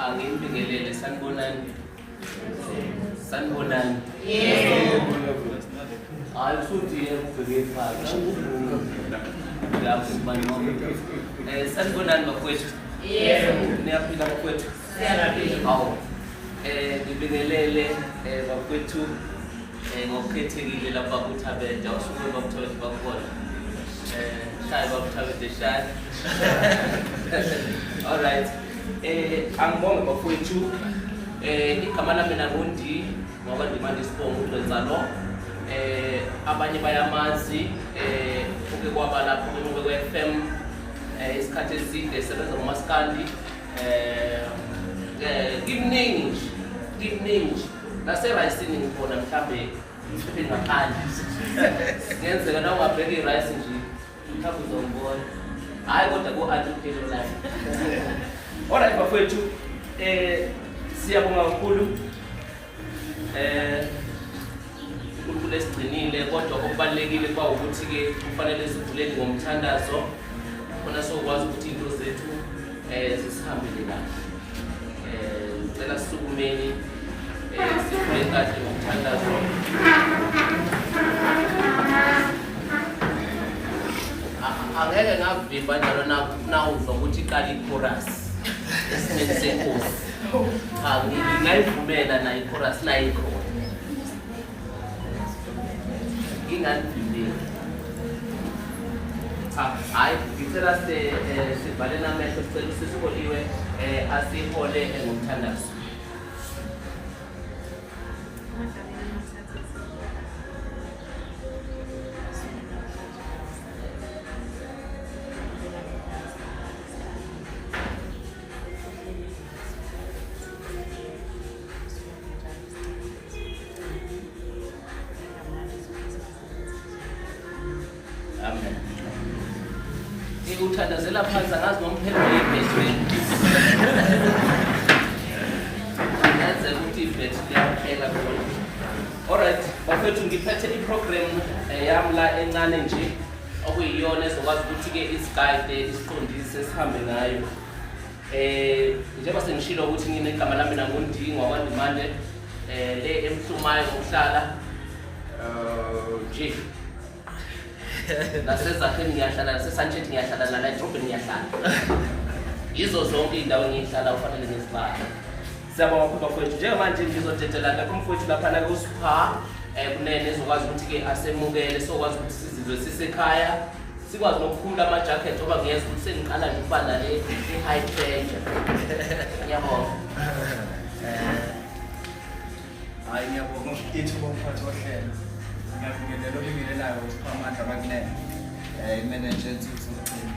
Angibingelele, sanibonani. Sanibonani. Yebo. Hayi usuthi ubheke ekhaya. Lapho ubani wakho. Sanibonani bafowethu. Yebo. Niyaphila bafowethu? Siyaphila. Hawu. Ngibingelele bafowethu ngokukhethekile lapha kuThabede. Awusuke bakuThabede bakhona. Shayi bakuThabede shayi. All right. Angibonge bafowethu. Igama lami mina nguNdi wakwaNdimande isibongo uDwensalo. Abanye bayamazi, uke kwaba lapho kwiNqubeko FM isikhathi eside sebenza ngomaskandi. Kimningi nje, kimningi nje. Naserayisini ngikhona mhlambe ngaphandle. Kungenzeka na ungabheka irayisi nje Mhlawumbe uzongibona. Hayi kodwa ku-anti uphelo life. Alright bafowethu, siyabonga kakhulu. uNkulunkulu esigcinile kodwa okubalulekile kwa ukuthi-ke kufanele sivulele ngomthandazo khona sokwazi ukuthi into zethu zisihambele kahle. Ngicela sisukumeni sivule kahle ngomthandazo. Angeke ngakuvimba njalo nawuzwa ukuthi iqala ichorus esimeni senkosi. Cha, ngingayivumela nayo ichorus nayo ikhona. Nginganivimbeli. Cha, hhayi, ngicela sivale namehlo, sicela usisikholiwe asihole ngomthandazo. Amen. Ngikuthandazela phansi angazi noma uphelelwe ibhetri. Kungenzeka ukuthi ibhetri liyaphela khona. Alright, bafethu ngiphethe i-program yami la encane nje okuyiyona ezokwazi ukuthi-ke isigayide isiqondise sihambe ngayo. Njengoba sengishilo ukuthi nginegama lami nanguNdingo wakwaNdimande le emhlumayo ngokuhlala nje nasezakheni ngiyahlala, naseSanchet ngiyahlala, nala edrobheni ngiyahlala. Yizo zonke iy'ndawo engiyihlala kufanele ngizibale. Siyabonga kakhulu bafowethu. Njengamanje ngizodedela lapho umfowethu laphana usipha kunene ezokwazi ukuthi-ke asemukele sokwazi ukuthi sizizwe sisekhaya sikwazi nokukhumula ama-jacket ngoba ngiyezwa ukuthi sengiqala nje ukuba nale i-high pressure. Ngiyabonga. Hayi, ngiyabonga ithuba umphathi wohlelo. Ngiyabingelela obingelelayo uSiphamandla Bakunene. Imanager Nsuthu Mcimbi.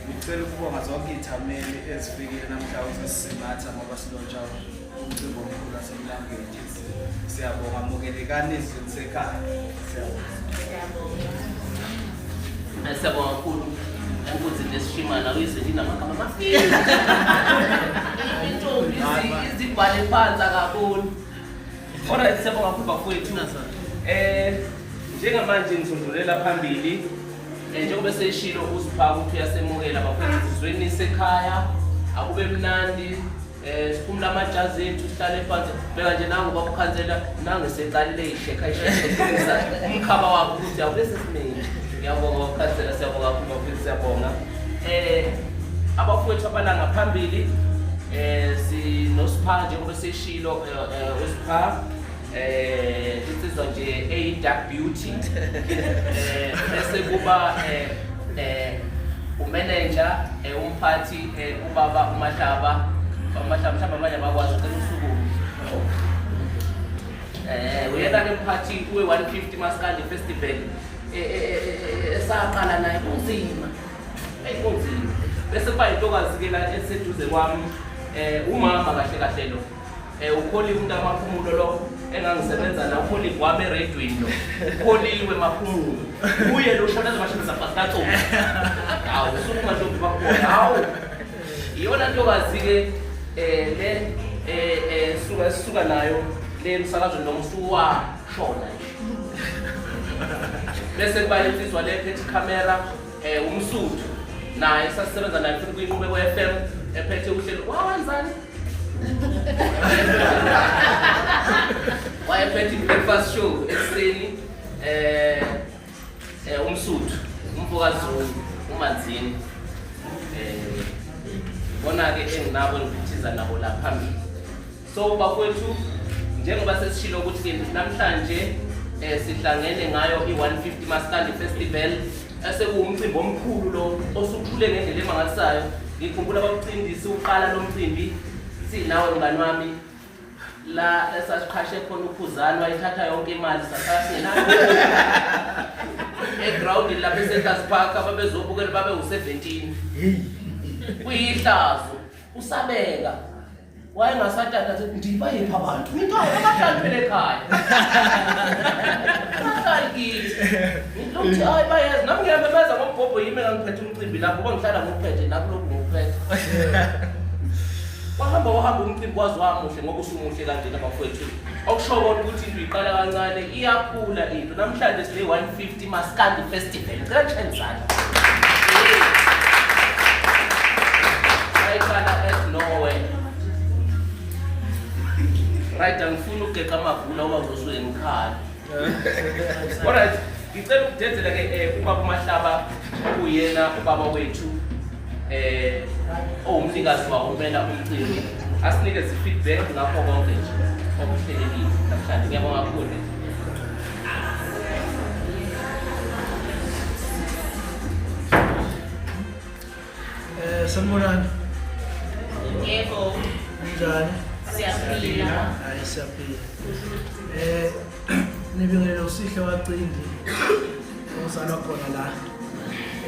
Ngicela ukubonga zonke iy'thameli ezifikile namhla uzosisingatha ngoba silontsha umcimbi omkhulu wasemlangeni. Siyabonga, mukelekani ezweni sekhaya. Siyabonga. Siyabonga kakhulu. Ukuthi nesishimana uyizwe linamagama amafika. Intombi izibhale phansi akaboni. Alright, siyabonga kakhulu bafowethu. Njengamanje ngizodlulela phambili. Njengoba seshilo usipha ukuthi uyasemukela bafowethu sizweni sekhaya akube mnandi. Siphumula amajazi ethu sihlale phansi. Bheka nje nangu babukhansela nangu seqalile ishekha ishekha umkhaba wakho ukuthi awube sesimeni. Ngiyabonga bakhansela, siyabonga kakhulu bafowethu, siyabonga. Abafowethu abalanga phambili sinosipha njengoba seshilo usipha insizwa nje eyi dark beauty. Bese kuba umanager umphathi ubaba uMahlaba. UMahlaba mhlawumbe abanye abakwazi ucela usuku. Uyena ke mphathi we 150 Maskandi Festival esaqala naye kunzima. Hey kunzima. Bese kuba intokazi ke la eseduze kwami umama kahle kahle lo. Ukholiwe umuntu amaphumulo lo engangisebenza la ukholiwe kwami eredweni lo. Ukholiwe maphumulo. Uye lo shona zamashini zapasikaco. Hawu usukuma ntombi bakubona. Hawu. Iyona ntokazi ke le suka suka nayo le emsakazweni noma usuwashona nje. Bese kuba insizwa le ephethe ikhamera umsuthu naye sasisebenza naye futhi kuyinqubeko FM ephethe uhlelo. Wawenzani? Wayephethe i-breakfast show ekuseni umsuthu umfokaZulu uManzini. Bona-ke enginabo engiphithiza nabo la phambili. So bafowethu njengoba sesishilo ukuthi namhlanje sihlangene ngayo i-150 Maskandi Festival esekuwumcimbi omkhulu lo osukhule ngendlela emangalisayo. Ngikhumbula bakucindisi uqala lo mcimbi sinawe mngani wami la esasiqhashe khona ukhuzani wayithatha yonke imali sasala singenayo egrawundini lapha eCenters Park ababezobukela babe u-17. Kuyihlazo usabeka wayengasatata athi ndibayiphi abantu into abahlali phela ekhaya. Abahlali kithi. Ngithi hayi bayeza nami ngiyamemeza ngombhobho yimi engangiphethe umcimbi lapho ngoba ngihlala nguphethe lapho lokhu nguphethe. Wahamba wahamba umcimbi waze wamuhle ngoba usumuhle kanjena bafowethu. Okusho kona ukuthi into iqala kancane iyakhula into. Namhlanje sine 150 Maskandi Festival. Ngicela nishayele izandla. Sayiqala at nowhere. Right, angifuni ukugeqa amagula ngoba ngizosuke ngikhala. Alright, ngicela ukudedela ke eh, ubaba uMahlaba okuyena ubaba wethu eh owumnikazi wawo umela umcimbi asinikeze i-feedback ngakho konke nje okuhlelekile namhlanje. Ngiyabonga kakhulu. Sanibonani. Yebo. Ninjani? Siyaphila. Hayi siyaphila. Nibingelele uSihle waCindi ozalwa khona la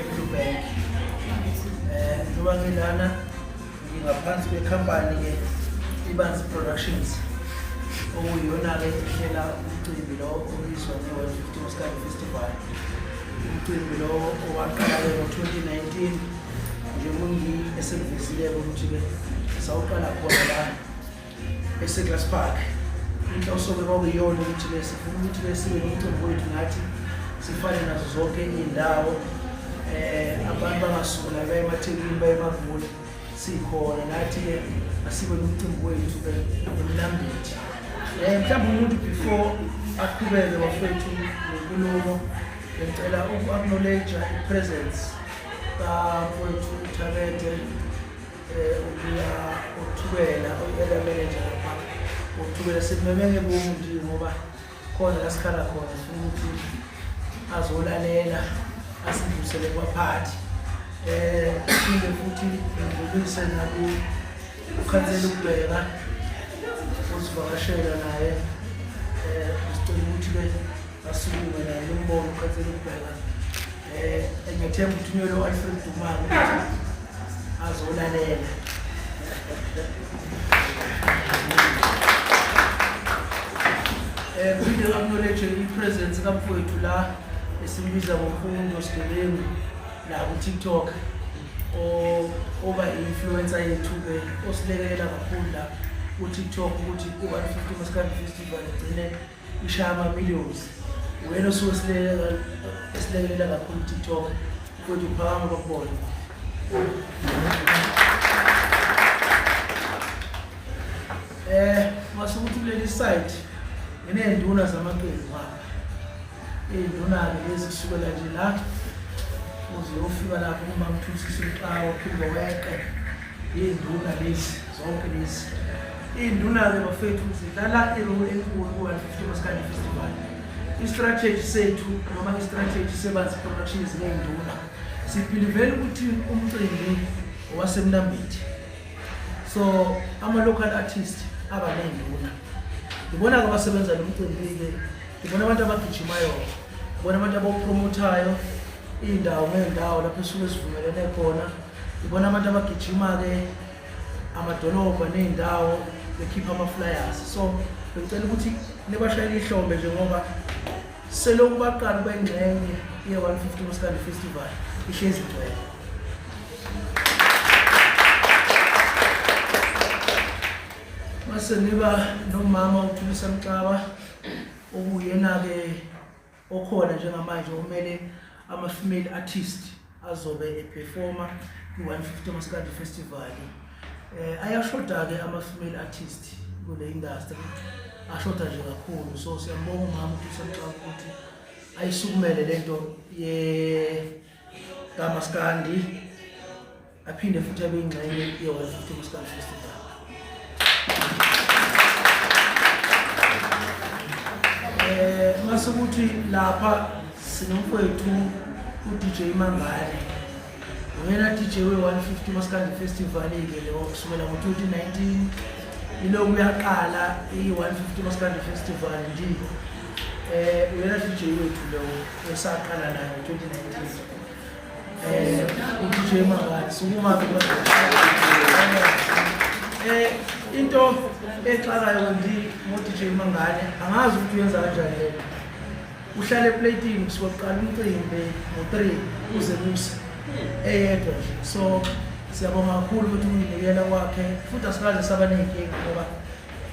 eBluebank. Njengoba ngilana ngingaphansi kwekhampani ke Ibanzi Productions okuyiyona ke ihlela umcimbi lo obizwa nge-150 Maskandi Festival. Umcimbi lo owaqala-ke ngo-2019 njengoba esekuvezile-ke ukuthi-ke sawuqala khona la eSeglas Park. Inhloso-ke kwakuyiyona ukuthi-ke sifuna ukuthi-ke sibe nomcimbi wethu nathi sifane nazo zonke iy'ndawo abantu bangasuki la baye emaThekwini baye emaGoli, sikhona nathi-ke asibe nomcimbi wethu-ke eMnambithi. Mhlawumbe umuntu before aqhubeke bafethu nenkulumo, ngicela uku-acknowledge i-presence kamfowethu uThabethe ubuya uThukela, oyi-area manager lapha uThukela. Simeme ngebomu nje ngoba khona la sikhala khona, sifuna ukuthi azolalela asidlulisele kubaphathi. Phinde futhi ngidlulise naku ukhansela ukubheka usivakashela naye, sicela ukuthi-ke asukume naye lombone ukhansela ukubheka. Ngiyathemba uthunyelwe u-Alfred Dumane ukuthi azolalela. Phinde acknowledge i-presence kamfowethu la esimbiza ngoMfundo Sigebengu la ku-TikTok, oba i-influencer yethu-ke osilekelela kakhulu la ku-TikTok ukuthi i-150 Maskandi Festival igcine ishaya ama-millions. Wena osuke esilekelela kakhulu ku-TikTok, mfowethu uphakama bakubone. Mase ukuthi kuleli site nginey'nduna zamaqembu ngapha. Iy'nduna-ke lezi kusukela nje la uze uyofika lapho kuma Mthusisi uMxawa uphinde weqe. Iy'nduna lezi zonke lezi. Iy'nduna-ke bafethu zidlala i-role enkulu ku-150 Maskandi Festival. I-strategy sethu noma i-strategy seBanzi Productions ney'nduna, sibhilivela ukuthi umcimbi owaseMnambithi. So ama-local artist aba ney'nduna. Ngibona-ke abasebenza lo mcimbi-ke, ngibona abantu abagijimayo, ngibona abantu abawupromothayo iy'ndawo ngey'ndawo lapho esuke sivumelene khona. Ngibona abantu abagijima-ke amadolobha ney'ndawo bekhipha ama-flyers. So bengicela ukuthi nibashayele ihlombe nje ngoba selokhu baqala ukuba ingxenye ye-150 Maskandi Festival ihlezi igcwele. Mase ngiba nomama uThulisa Mxaba okuyena-ke okhona njengamanje omele ama-female artist azobe eperforma kwi-150 Maskandi Festival. Ayashoda-ke ama-female artist kule industry, ashoda nje kakhulu. So siyambonga umama uThulisa Mxaba ukuthi ayisukumele lento ye kaMaskandi, aphinde futhi abe ingxenye ye-150 Maskandi Festival. Mase ukuthi lapha sinomfowethu u-DJ Mangane, uyena DJ we-150 Maskandi Festival-ke lo kusukela ngo-2019 ilokhu uyaqala i-150 Maskandi Festival nje. Uyena DJ wethu lo esaqala naye ngo-2019. U-DJ Mangane, sukuma-ke. Into exakayo nje ngo-DJ Mangane, angazi ukuthi uyenza kanjani lento. Uhlale eplatini kusuka kuqala umcimbi ngo-3 kuze kuse eyedwa nje. So siyabonga kakhulu ukuthi ukuyinikela kwakhe, futhi asikaze saba ney'nkinga ngoba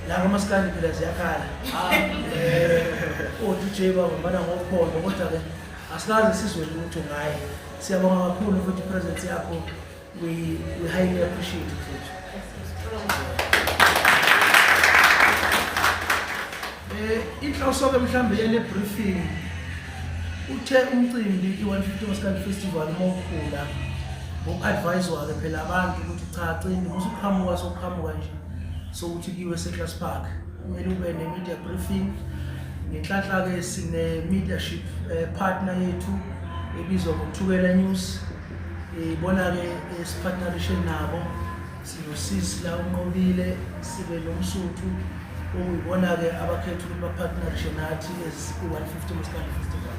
la kamaskandi phela ziyakhala. O-DJ babambana ngophondo, kodwa-ke asikaze sizwe lutho ngaye. Siyabonga kakhulu futhi i-presence yakho, we highly appreciate it mfethu. Inhloso-ke mhlawumbe yale briefing, uthe umcimbi i-150 Maskandi Festival uma ukhula ngoku-advise-wa-ke phela abantu ukuthi cha cindi musuqhamuka sokuqhamuka nje sokuthi kuyiwe Settlers Park kumele ube ne-media briefing. Ngenhlanhla-ke sine-mediaship partner yethu ebizwa ngokuThukela News, ibona-ke esipartnerishe nabo. Sinosisi la uNqobile, sibe noMsuthu, okuyibona-ke abakhetha ukuthi bapartnerishe nathi as i-150 Maskandi Festival.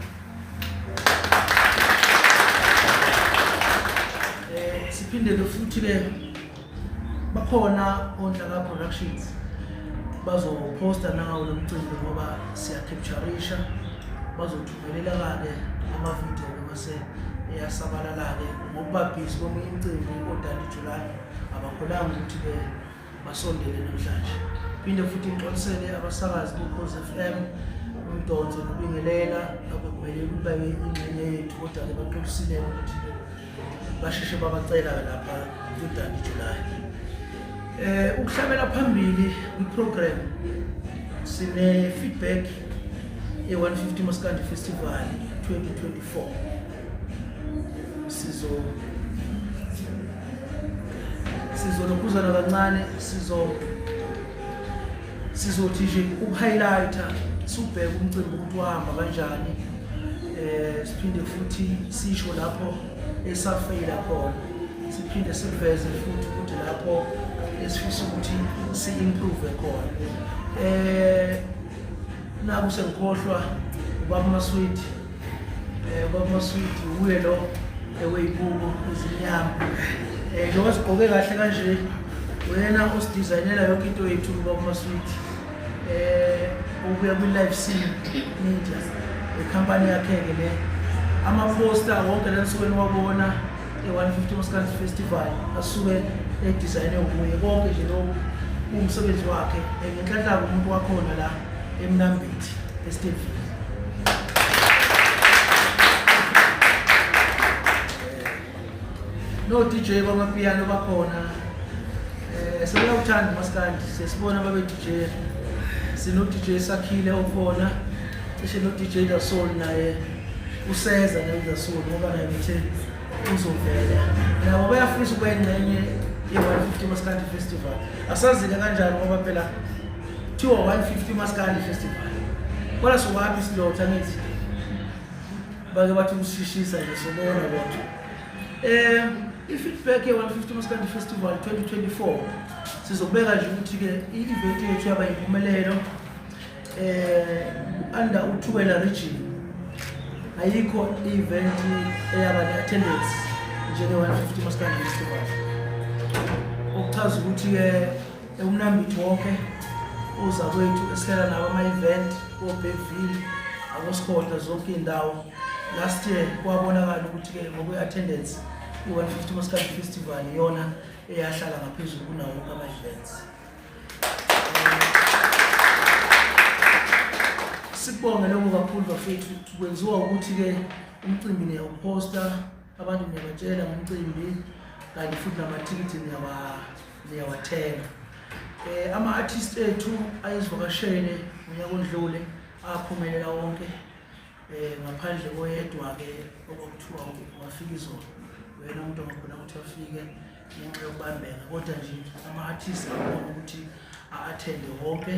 Siphinde-ke futhi-ke bakhona oNhlaka Productions bazophosta nawo lo mcimbi ngoba siyacapturisha, bazothumelela-ke ama-video-ke mase eyasabalala-ke ngokuba busy komunye imicimbi oDundee July abakhonanga ukuthi-ke basondele namhlanje. Phinde futhi ngixolisele abasakazi boKhozi FM, uMdonso noBingelela abekumele ukuthi babe ingxenye yethu, kodwa-ke baxolisile ukuthi basheshe babacela lapha kuDundee July. Ukuhlabela phambili kwi-program, sine feedback ye-150 Maskandi Festival 2024. Sizolokhuzana kancane, sizothi nje ukuhighlighta, siubheke umcimbi ukuthi wahamba kanjani, siphinde futhi sisho lapho esafeyila khona, siphinde siveze futhi ukuthi lapho esifisa ukuthi si-improve khona. Naku sengikhohlwa ubaba Maswidi. Ubaba Maswidi uye lo eweyibuko ezimnyama, njengoba sigqoke kahle kanje, wena osidizayinela yonke into yethu ubaba Maswidi, ubuya kwi-Live Scene Media, ikhampani yakhe-ke le. Ama-poster wonke la nisuke niwabona e-150 Maskandi Festival asuke edizayine wuye. Konke nje lokhu kuwumsebenzi wakhe. Ngenhlanhla-ke umuntu wakhona la eMnambithi, eSteynville. No-DJ bamapiyano bakhona, sebeyawuthanda umaskandi, siyasibona babe DJ. Sino-DJ Sakhile okhona, cishe no-DJ Dasol naye useza naye uDasol, ngoba naye ngithe uzovela. Nabo bayafisa ukuba ingxenye ye-150 Maskandi Festival. Asazi-ke kanjani ngoba phela kuthiwa 150 Maskandi Festival, kodwa sokwaphi isilotha? Ngithi bake bathi ukusishisa nje, sobona. Kodwa i-feedback ye-150 Maskandi Festival 2024 sizobeka nje ukuthi-ke i-event yethu yaba yimpumelelo. Under uThukela region ayikho i-event eyaba ne-attendance njenge-150 Maskandi Festival, okuchaza ukuthi-ke uMnambithi wonke uza kwethu esihlala nabo ama-event koBergville, akosikhona zonke iy'ndawo. Last year kwabonakala ukuthi-ke ngokwe-attendance i-150 Maskandi Festival iyona eyahlala ngaphezulu kunawo wonke ama-events. Sikubonge lokho kakhulu bafethu. Kwenziwa ukuthi-ke umcimbi niyawuphosta, abantu niyabatshela ngomcimbi, kanti futhi namathikithi niyawathenga. Ama-artist ethu ayezivakashele ngonyaka ondlule aphumelela wonke, ngaphandle koyedwa-ke okwakuthiwa wafika izolo, wena umuntu ongakhona ukuthi afike ngenxa yokubambeka, kodwa nje ama-artist abona ukuthi a-attende wonke.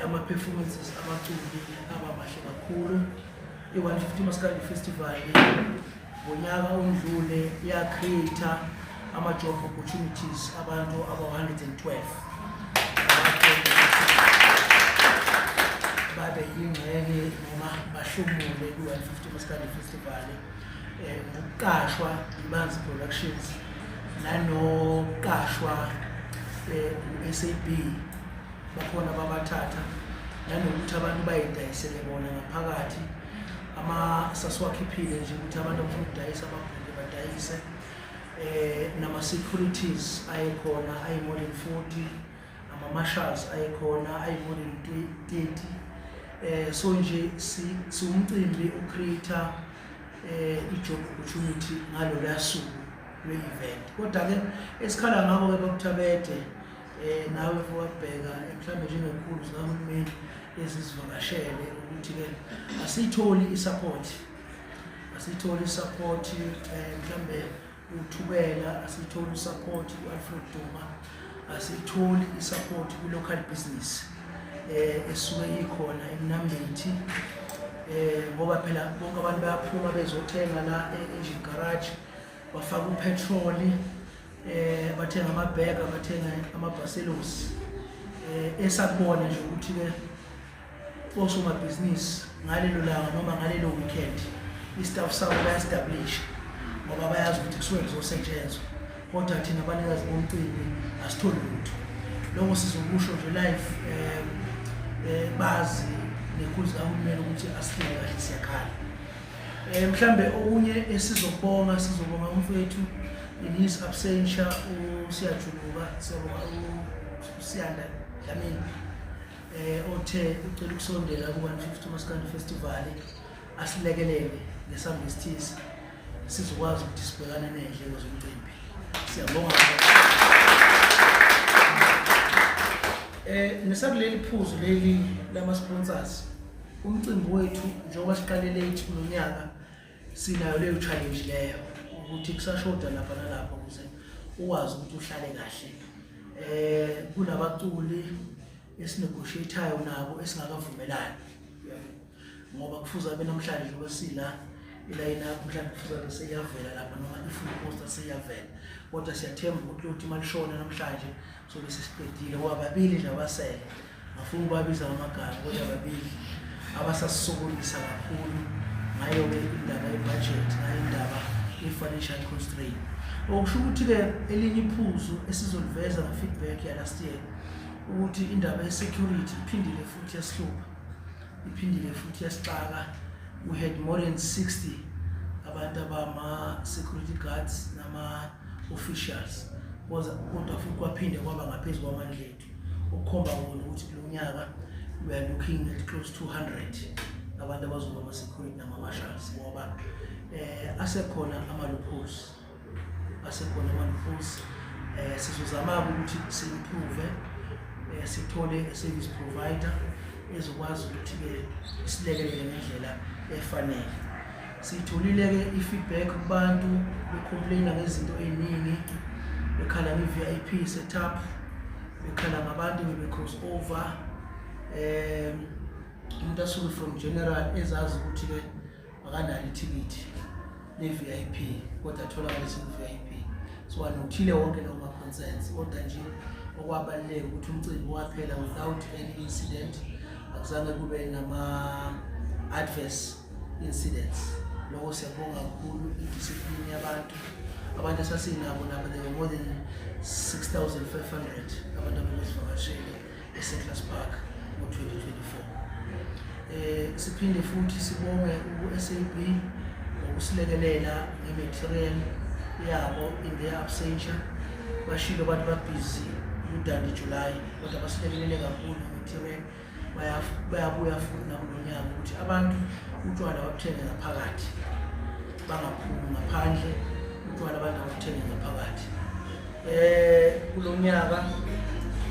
Ama-performances abaculi aba mahle kakhulu. I-150 Maskandi Festival ngonyaka ondlule ya-create ama-job opportunities abantu aba-112 babe yingxenye noma bahlomule kwi-150 Maskandi Festival ngokuqashwa iBanzi Productions nanokuqashwa u-SAB. Bakhona babathatha Nanokuthi abantu bayidayisele bona ngaphakathi, ama sasiwakhiphile nje ukuthi abantu abafuna ukudayisa babhuke badayise. Nama securities ayekhona ayi more than 40, ama marshals ayekhona ayi more than 30. So nje siwumcimbi ucreate i-job opportunity ngalolu suku lwe-event. Kodwa-ke esikhala ngako-ke bakuThabede, nawe wabheka mhlawumbe njengekhulu zikahulumeni ezizivakashele, ukuthi-ke asiyitholi i-support, asiyitholi i-support mhlambe uThukela, asiyitholi i-support ku-Alfred Duma, asiyitholi i-support kwi-local business esuke ikhona eMnambithi, ngoba phela bonke abantu bayaphuma bezothenga la e-Engen Garage, bafaka upetroli, bathenga amabhega, bathenga amabhaselosi. Esakubona nje ukuthi ke osomabhizinisi ngalelo langa noma ngalelo weekend istaff sabo bayaestablish, ngoba bayazi ukuthi kusuke kuzosetshenzwa, kodwa thina abanikazi bomcimbi asitholi lutho. Lokho sizokusho nje live, bazi nekhulu zikahulumeni ukuthi asihleli kahle, siyakhala. Mhlambe okunye esizokubonga, sizobonga umfowethu in his absentia uSiyajuluka, siyabonga uSiyanda Dlamini, othe ucela ukusondela ku-150 Maskandi Festival, asilekelele ngesamba esithize sizokwazi ukuthi sibhekane ney'ndleko zomcimbi. Siyabonga. Nesakuleli phuzu leli lama sponsors, umcimbi wethu njengoba siqale late kulonyaka, sinayo leyo challenge leyo ukuthi kusashoda lapha nalapha ukuze ukwazi ukuthi uhlale kahle. Kunabaculi esinegotiateayo nabo esingakavumelani, ngoba kufuze abe namhlanje njengoba sila ilayini yakho mhlawumbe kufuze abe seyiyavela lapha noma i-full poster seyiyavela, kodwa siyathemba ukuthi lothi uma lishona namhlanje sobe sesiqedile, ngoba babili nje abasele, ngafuna ukubabiza ngamagama, kodwa babili abasasisokolisa kakhulu ngayo-ke indaba ye-budget, ngayo indaba ye-financial constraint. Okusho ukuthi-ke elinye iphuzu esizoliveza nge-feedback ya-last year ukuthi indaba ye-security iphindile futhi yasihlupha, iphindile futhi yasixaka. We had more than 60 abantu abama-security guards nama-officials, kodwa futhi kwaphinde kwaba ngaphezu kwamandla ethu, okukhomba kona ukuthi kulo nyaka we are looking at close to 100 abantu abazoba ama-security nama-marshals, ngoba asekhona ama-loopholes, asekhona ama-loopholes. Sizozama ukuthi si-improve, sithole a service provider ezokwazi ukuthi-ke isilekelele ngendlela efanele. Siyitholile-ke i-feedback kubantu becomplaina ngezinto ey'ningi, bekhala nge-VIP setup, bekhala ngabantu bebe-cross over, umuntu asuke from general ezazi ukuthi-ke akanalo ithikithi le-VIP kodwa atholakale seku-VIP. So anothile wonke lawo ma-concerns, kodwa nje okwabaluleka ukuthi umcimbi waphela without any incident, akuzange kube nama-adverse incidents. Lokho siyabonga kakhulu i-discipline yabantu, abantu esasinabo nabo. There were more than 6500 abantu abebezivakashele e-Settlers Park ngo-2024. Siphinde futhi sibonge u-SAB ngokusilekelela nge-material yabo in their absentia. Bashilo abantu babhizi kuDundee July, kodwa basilekelele kakhulu nge-material. Bayabuya futhi nakulo nyaka ukuthi abantu utshwala babuthenge ngaphakathi, bangaphumi ngaphandle, utshwala abantu ababuthenge ngaphakathi. Kulo nyaka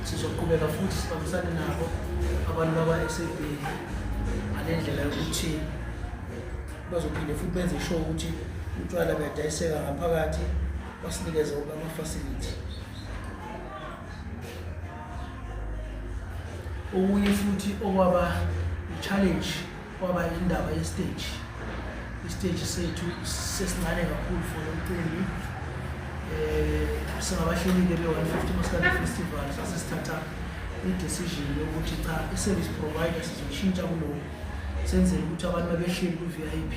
sizoqhubeka futhi sibambisane nabo abantu bakwa-SAB ngale ndlela yokuthi bazophinde futhi benze sure ukuthi utshwala buyadayiseka ngaphakathi, basinikeze wonke ama-facility. Okunye futhi okwaba i-challenge kwaba indaba ye-stage. I-stage sethu sesincane kakhulu for lo mcimbi. Singabahleli-ke be-150 Maskandi Festival sasesithatha i-decision yokuthi cha, i-service provider sizoshintsha kuloku, senzele ukuthi abantu babehleli kwi-VIP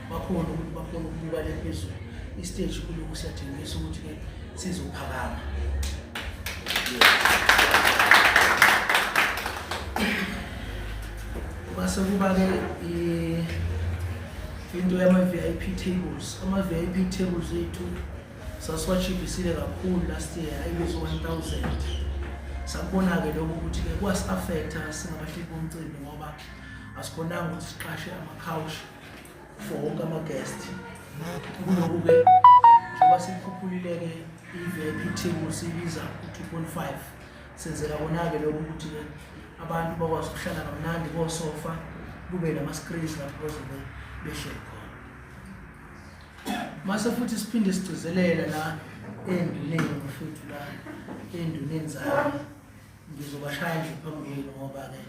bakhona ukuthi bakhona ukubuka le phezulu. I-stage kuloku siyathembisa ukuthi-ke sizophakama. Mase kuba-ke into yama-VIP tables. Ama-VIP tables ethu sasiwachibhisile kakhulu last year, ayibizo 1000. Sakubona-ke lokho ukuthi-ke kwasi-affecta singabahleli bomcimbi, ngoba asikhonanga ukuthi siqashe ama-couch for wonke ama-guest. Kuloku-ke njengoba siyikhuphulile-ke i-VIP table, siyibiza u-2.5, senzela kona-ke lokho ukuthi-ke abantu bakwazi ukuhlala kamnandi kosofa, kube nama-screens lapho bazobe behleli khona. Mase futhi siphinde sigcizelela la enduneni, mfethu, la enduneni zami ngizobashaya nje phambi kwenu, ngoba-ke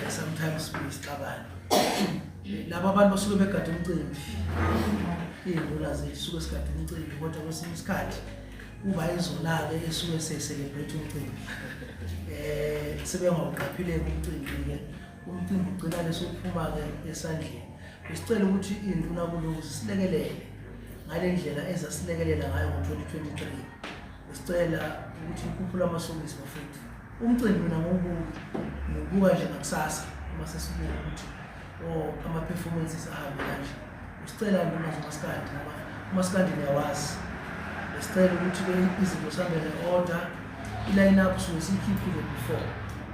sometimes sixabane. Laba abantu basuke begade umcimbi, iy'nduna zethu suke sigade umcimbi, kodwa kwesinye isikhathi kuba izona-ke esuke seyicelebrate umcimbi, sebengawuqaphile-ke umcimbi-ke, umcimbi ugcina lesokuphuma-ke esandleni. Besicela ukuthi iy'nduna kuloku zisilekelele ngale ndlela ezasilekelela ngayo ngo-2023. Besicela ukuthi ikhuphule amasokisi, bafethu. Umcimbi mina ngiwubuka nje ngakusasa uma sesibuka ukuthi oh, ama-performances ahambe kanje. Besicela nduna zomasikandi, ngoba umasikandi niyawazi, besicela ukuthi-ke izinto zihambe nge-order. I-line up suke siyikhiphile before.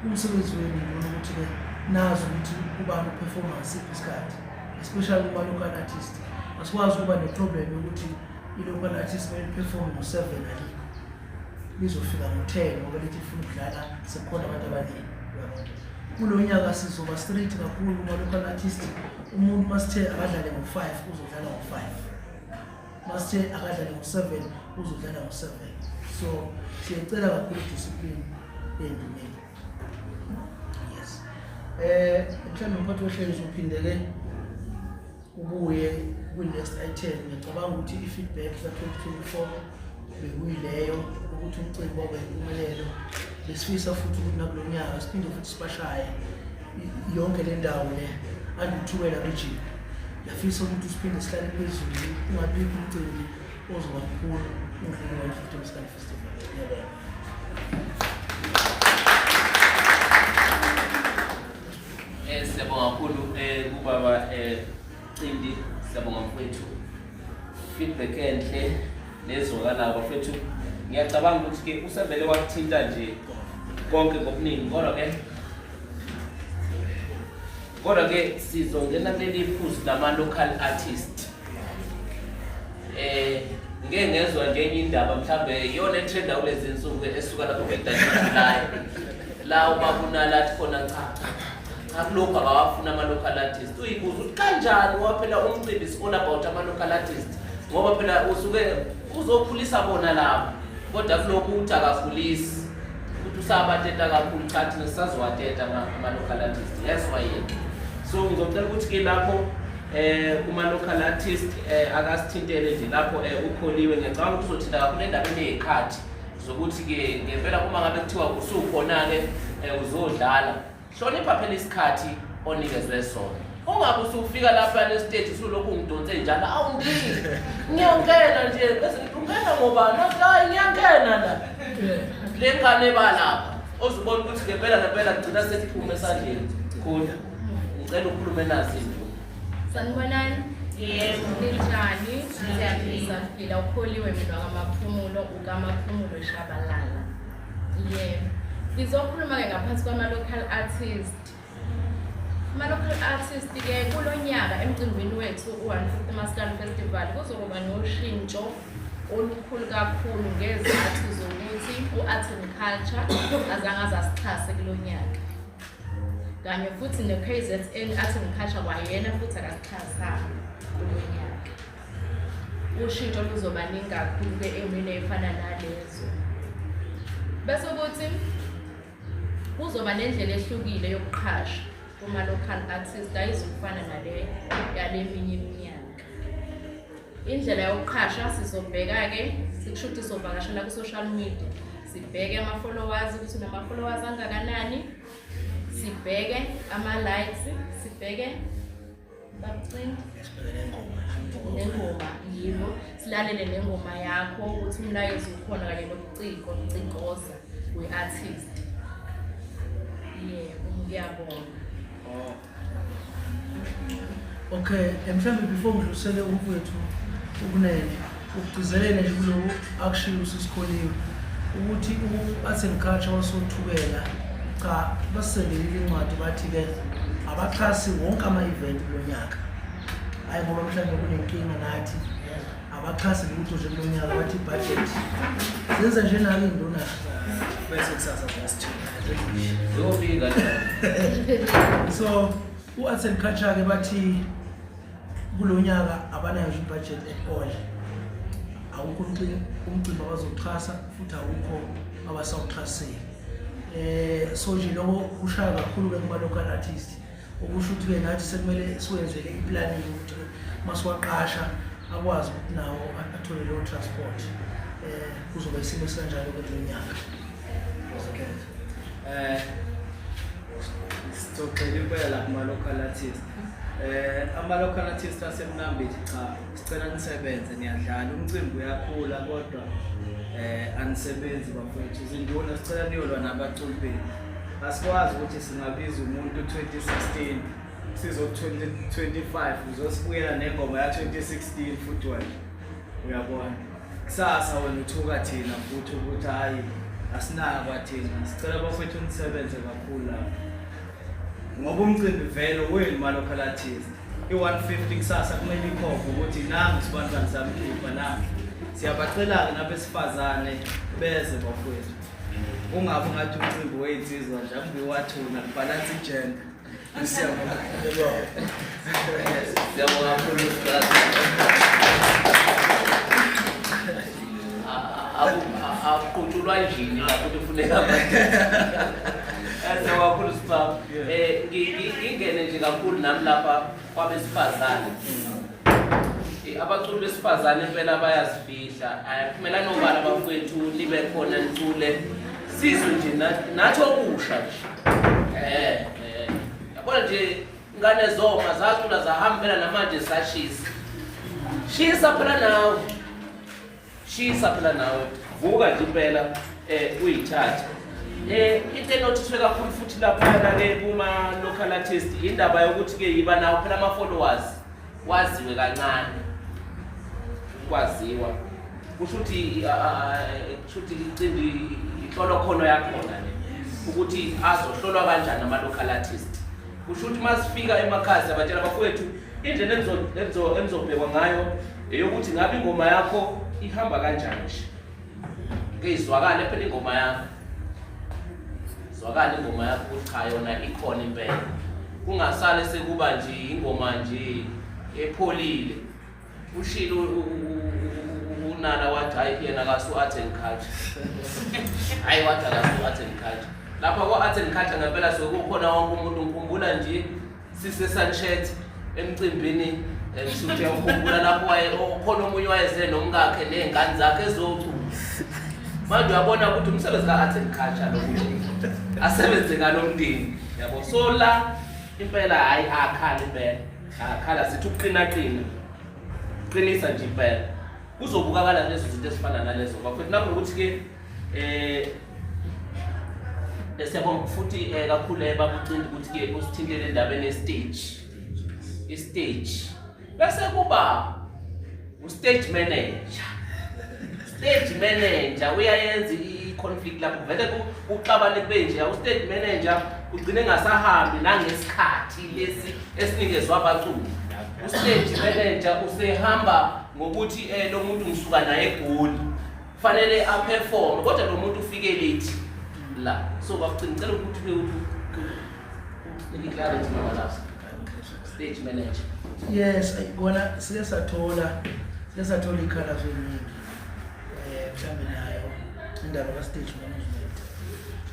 Umsebenzi wenu nduna ukuthi-ke nazi ukuthi ubani uperforma ngasiphi isikhathi, especially kuma-local artist. Asikwazi ukuba ne-problem yokuthi i-local artist kumele perform ngo-7, alikho, lizofika ngo-10 ngoba lithi lifuna ukudlala sekukhona abantu abaningi, uyabona. Kulo nyaka sizoba strict kakhulu kuma-local artist. Umuntu masithe akadlale ngo-5, uzodlala ngo-5. Masithe akadlale ngo-7, uzodlala ngo-7. So siyacela kakhulu discipline ey'nduneni. Yes, mhlawumbe umphathi wohlelo uzophinde-ke ubuye kwi-next item. Ngiyacabanga ukuthi i-feedback ka-2024 bekuyileyo ukuthi umcimbi waba yimpumelelo. Besifisa futhi ukuthi nakulo nyaka siphinde futhi sibashaye yonke le ndawo le anduthukela region. Ngiyafisa ukuthi siphinde sihlale phezulu, kungabikho umcimbi ozoba mkhulu udlule 150 Maskandi Festival. Ngiyabonga. Siyabonga kakhulu kubaba Cindi, siyabonga mfowethu. Feedback enhle nezwakalayo, bafethu. Ngiyacabanga ukuthi ke usevele wakuthinta nje konke ngobuningi, kodwa ke sizongena kuleli phuzu lama local artist. Ngeke ngezwa nje enye indaba, mhlambe iyona etrenda kulezi nsuku, esuka lapho nge-July, la ubaba athi khona cha cha cha, kulokhu akawafuna ama-local artist. Uyibuza ukuthi kanjani, ngoba phela umcimbi is all about ama-local artist, ngoba phela usuke uzokhulisa bona labo, kodwa kulokhu uthi akakhulisi, ukuthi usabateta kakhulu. Cha, thina sisazowateta ama-local artist, yeswayena. So ngizocela ukuthi-ke lapho kuma-local artist akasithintele nje lapho ukholiwe. Ngiyacabanga ukuthi uzothinta kakhulu endabeni yey'khathi zokuthi-ke ngempela uma ngabe kuthiwa usukhona-ke uzodlala, hlonipha phela isikhathi onikezwe sona. Ungabe usufika lapha nesiteji usulokhu ungidonse njalo, awu ndini, ngiyangena nje, bese ngithi ungena ngobani, athi hayi, ngiyangena la le ngane balapha, ozubona ukuthi ngempela ngempela kugcina sesiphume esandleni. Khona ngicela ukhulume nazi into. Sanibonani. Yebo. Ninjani? Siyaphila. Siyaphila. Ukholiwe mina wakaMaphumulo, ukaMaphumulo Shabalala. Yebo. Ngizokhuluma ke ngaphansi kwama-local artist. Ama-local artist ke kulo nyaka emcimbini wethu u-150 Maskandi Festival kuzokuba noshintsho olukhulu kakhulu ngezathu zokuthi u-Art and Culture azange azasixhase kulo nyaka, kanye futhi ne-KZN Art and Culture kwayena futhi akasixhasanga kulo nyaka. Ushintsho luzoba ningi kakhulu-ke ey'meni ey'fana nalezo. Bese kuthi kuzoba nendlela ehlukile yokuqhasha kuma-local artist, ayizukufana nale yale minye iminyaka. Indlela yokuqhasha sizobheka-ke, sikusho ukuthi sovakashela ku-social media, sibheke ama-followers ukuthi unama-followers angakanani, sibheke ama-likes, sibheke babucindi nengoma, yebo, silalele nengoma yakho ukuthi umlayezo ukhona kanye nobuciko umcikoza we-artist. Yebo, ngiyabonga. Okay, mhlawumbe before ngidlulisele umfowethu ukunene ukugcizelela nje kuloku akushiwo usisikholiwe ukuthi u-arts and culture wasothukela cha basisendelile incwadi bathi-ke abaxhasi wonke ama-event kulo nyaka hhayi ngoba mhlawumbe kunenkinga nathi abaxhasi lutho nje kulo nyaka bathi ibhajethi zenza nje nalo iy'nduna bese kusasa ziyasithuka Ziyofika so u-arts and culture-ke bathi kulo nyaka abanayo nje ibudget at all awukho umcimbi abazoxhasa futhi awukho abasawuxhasile eh so nje lokho kushaya kakhulu ke kuma local artist okusho ukuthi ke nathi sekumele siwenzele iplanning ukuthi masiwaqasha akwazi ukuthi nawo athole leyo transport eh kuzoba isimo esikanjalo ke kulo nyaka. Okay. Eh sixoxele impela kuma local artist. Eh ama local artist asemnambithi cha sicela nisebenze niyadlala umcimbi uyakhula kodwa eh anisebenzi bafowethu izinduna sicela niyolwa nabaculi benu. Asikwazi ukuthi singabiza umuntu 2016 sizo 2025 uzosibuyela nengoma ya 2016 futhi wena uyabona. Kusasa wena uthuka thina futhi ukuthi hhayi asinakwa thina sicela bafethu nisebenze kakhulu lapho ngoba umcimbi vele wenu ma-local artist i-150 kusasa kumele ikhokhe ukuthi nangu sibantwana samkhipha nangu siyabacela-ke nabesifazane beze bafowethu ungabe ungathi umcimbi wey'nsizwa nje akubiwathuna kubhalansa ijenda. Siyabonga. Siyabonga kakhulu Ustaz. Akuqutshulwa injini lapho kufuneka. Siyabonga kakhulu Sibaba. Eh ngingene nje kakhulu nami lapha kwabesifazane. Abaculi besifazane impela bayazifihla. Kumele nobala bafowethu nibe khona nicule. Sizwe nje nathi okusha nje. Eh eh yabona nje ingane zoma zacula zahamba phela namanje zisashisa. Shisa phela nawe. Shisa phela nawe. Vuka nje impela eh uyithathe. Eh into enothiswe kakhulu futhi laphana ke kuma local artist indaba yokuthi ke yiba nawo phela ama followers waziwe kancane. Ukwaziwa. Kusho ukuthi kusho ukuthi icimbi inhlolokhono yakhona le ukuthi azohlolwa kanjani ama local artist. Kusho ukuthi masifika emakhaya siyabatshela bafowethu indlela enizobhekwa ngayo eyokuthi ngabe ingoma yakho ihamba kanjani nje. Ke izwakale phela ingoma yakho. Zwakala ingoma yakho ukuthi cha yona ikhona impela. Kungasale sekuba nje ingoma nje epholile. Ushilo unala wathi hayi yena kasu art and culture. Hayi wathi akasu art and culture. Lapha kwa art and culture ngempela sekukhona wonke umuntu ngikhumbula nje sise Sunset emcimbini ngisuthi uyakhumbula lapho waye khona omunye wayeze nomkakhe nezingane zakhe ezocula. Manje uyabona ukuthi umsebenzi ka art and culture lo asebenze ngalo mndeni yabo. So la impela hayi akhala impela. Akhala sithi ukuqina qina. Qinisa nje impela. Kuzobukakala lezo zinto ezifana nalezo. Bafethu nakho ukuthi ke eh siyabonga futhi kakhulu babucindi ukuthi ke usithintele endabeni ye-stage. I-stage. Bese kuba u-stage manager. Stage manager uyayenza i-conflict lapho vele kuxabane kube nje u-stage manager ugcine engasahambi nangesikhathi lesi esinikezwa abaculi. U-stage manager usehamba ngokuthi lo muntu ngisuka naye eGoli kufanele aperform kodwa lo muntu ufike late la. So bafuna ngicela ukuthi ube clarity mama lapho. Stage manager. Yes, kona sike sathola ikhalazo eningi. Mhlambe nayo indaba ka stage management.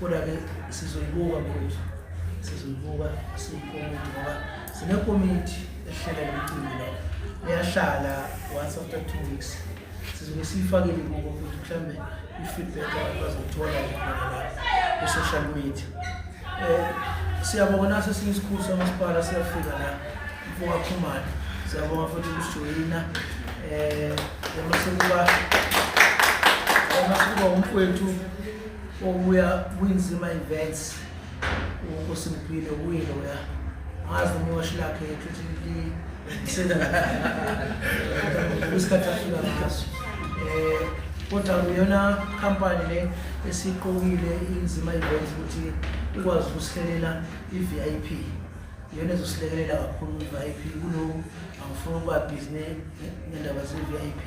Kodwa ke sizoyibuka mfowethu. Sizoyibuka siyikomiti ngoba sinekomiti ehlela umcimbi lo. Iyahlala once after 2 weeks. Sizobe siyifakile kubo futhi mhlambe i-feedback abantu bazothola khona la ku-social media. Siyabonga naso esinye isikhulu samasipala siyafika la mfoka Khumalo. Siyabonga futhi ukusijoyina. Masekuba umfowethu obuya kwinzima events uNkosi Mpilo kuye loya. Angazi noma iwashi lakhe futhi Isikhathi afika ngaso. Kodwa iyona company le esiqokile inzima events ukuthi ikwazi ukusihlelela i-VIP. Iyona ezosilekelela kakhulu i-VIP kuloku angifuni ukuba busy ngendaba ze-VIP.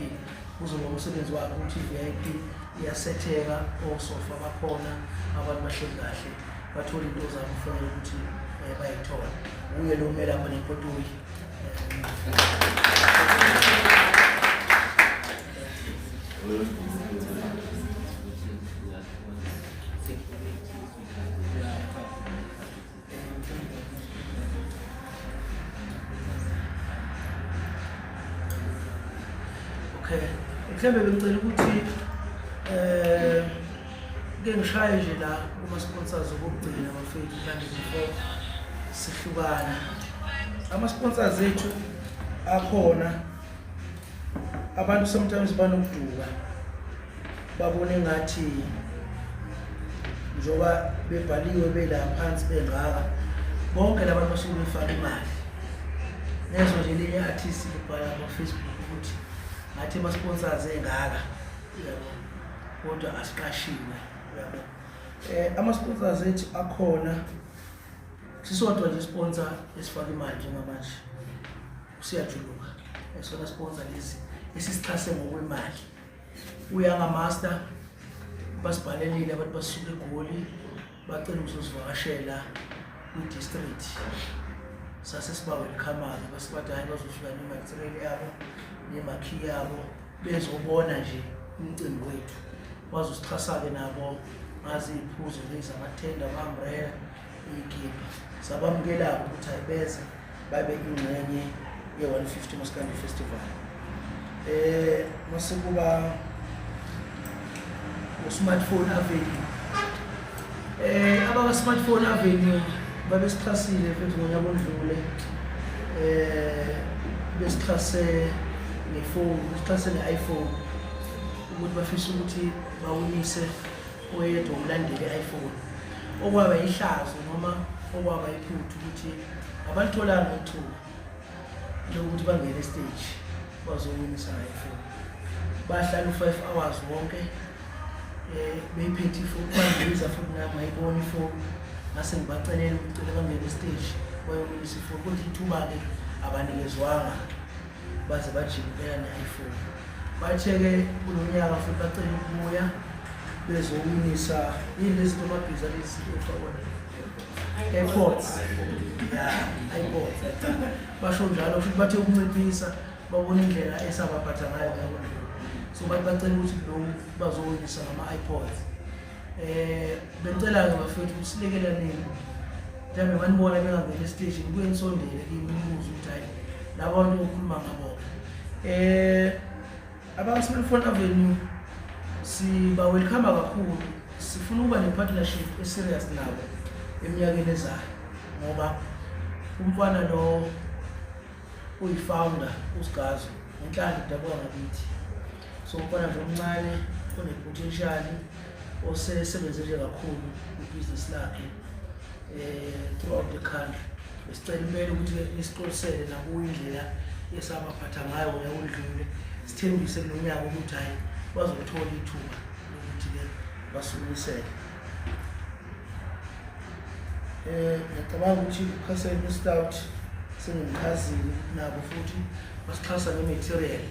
Kuzoba umsebenzi wakhe ukuthi i-VIP iyasetheka, osofa bakhona, abantu bahleli kahle, bathole into zabo kufanele ukuthi bayithole. Uye lo umelapha nepotoyi. Okay. Mhlawumbe bengicela ukuthi ke ngishaye nje la kuma sponsors okugcina bafethu mhlawumbe before sihlukana. Ama sponsors ethu akhona, abantu sometimes banokuduka babone ngathi njengoba bebhaliwe bela phansi bengaka bonke labantu basuke befaka imali. Nezwa nje elinye artist libhala kuma-Facebook ukuthi ngathi ama-sponsors engaka, uyabo, kodwa asiqashiwe, uyabo. Ama-sponsors ethu akhona, sisodwa nje sponsor esifaka imali njengamanje, usiyajuluka esona sponsor lesi esisixhase ngokwemali. Uyanga Master basibhalelile abantu basuka eGoli bacela ukuzosivakashela kwi-district sase siba-welcome-ke, basibathi hhayi bazofika ne-material yabo nemakhi yabo bezobona nje umcimbi wethu. Bazosixhasa-ke nabo ngazi iy'phuzo lezi, amathenda, ama-umbrella, iy'kibha. Sabamukela-ke ukuthi hhayi beze babe ingxenye ye-150 Maskandi Festival. Mase kuba u-Smartphone Avenue. Abaka-Smartphone Avenue babesixhasile futhi ngonyaka odlule. Besixhase ngefoni, besixhase nge-iPhone ukuthi bafisa ukuthi bawinise oyedwa umlandeli i-iPhone. Okwaba ihlazo noma okwaba iphutha ukuthi abalitholanga ithuba lokuthi bangene stage bazowinisa nge-iPhone. Bahlala u-5 hours wonke beyiphethe ifoni, bangibiza futhi nami ngayibona ifoni, ngase ngibacelela ukuthi cela bangene stage bayowinisa ifoni, kodwa ithuba-ke abanikezwanga baze bajike impela ne-iPhone. Bathe-ke kulo nyaka futhi bacela ukubuya bezowinisa yini lezi zinto amabhiza lezi ofakona AirPods, ya iPods, basho njalo futhi bathe ukunciphisa babona indlela esabaphatha ngayo ngakho, so bathi bacela ukuthi lo bazowinisa ngama-iPods. Bengicela-ke bafethu ukuthi silekelaneni, mhlawumbe banibona bengangena esiteshini kuye nisondele kimi nibuze ukuthi hhayi laba bantu okhuluma ngabo. Abaka-Smartphone Avenue siba-welcome kakhulu, sifuna ukuba ne-partnership e-serious nabo eminyakeni ezayo, ngoba umfana lo uyi-founder uSigazo ngenhlanhla udabuka ngakithi, so umfana nje omncane one-potential osesebenze nje kakhulu kwibhizinisi lakhe throughout the country. Besicela impela ukuthi nisixolisele nakuyo indlela esabaphatha ngayo ngonyaka odlule, sithembise kulo nyaka ukuthi hhayi bazolithola ithuba lokuthi-ke basukumisele. Ngiyacabanga ukuthi uCastle Stout sengimchazile, nabo futhi basixhasa nge-material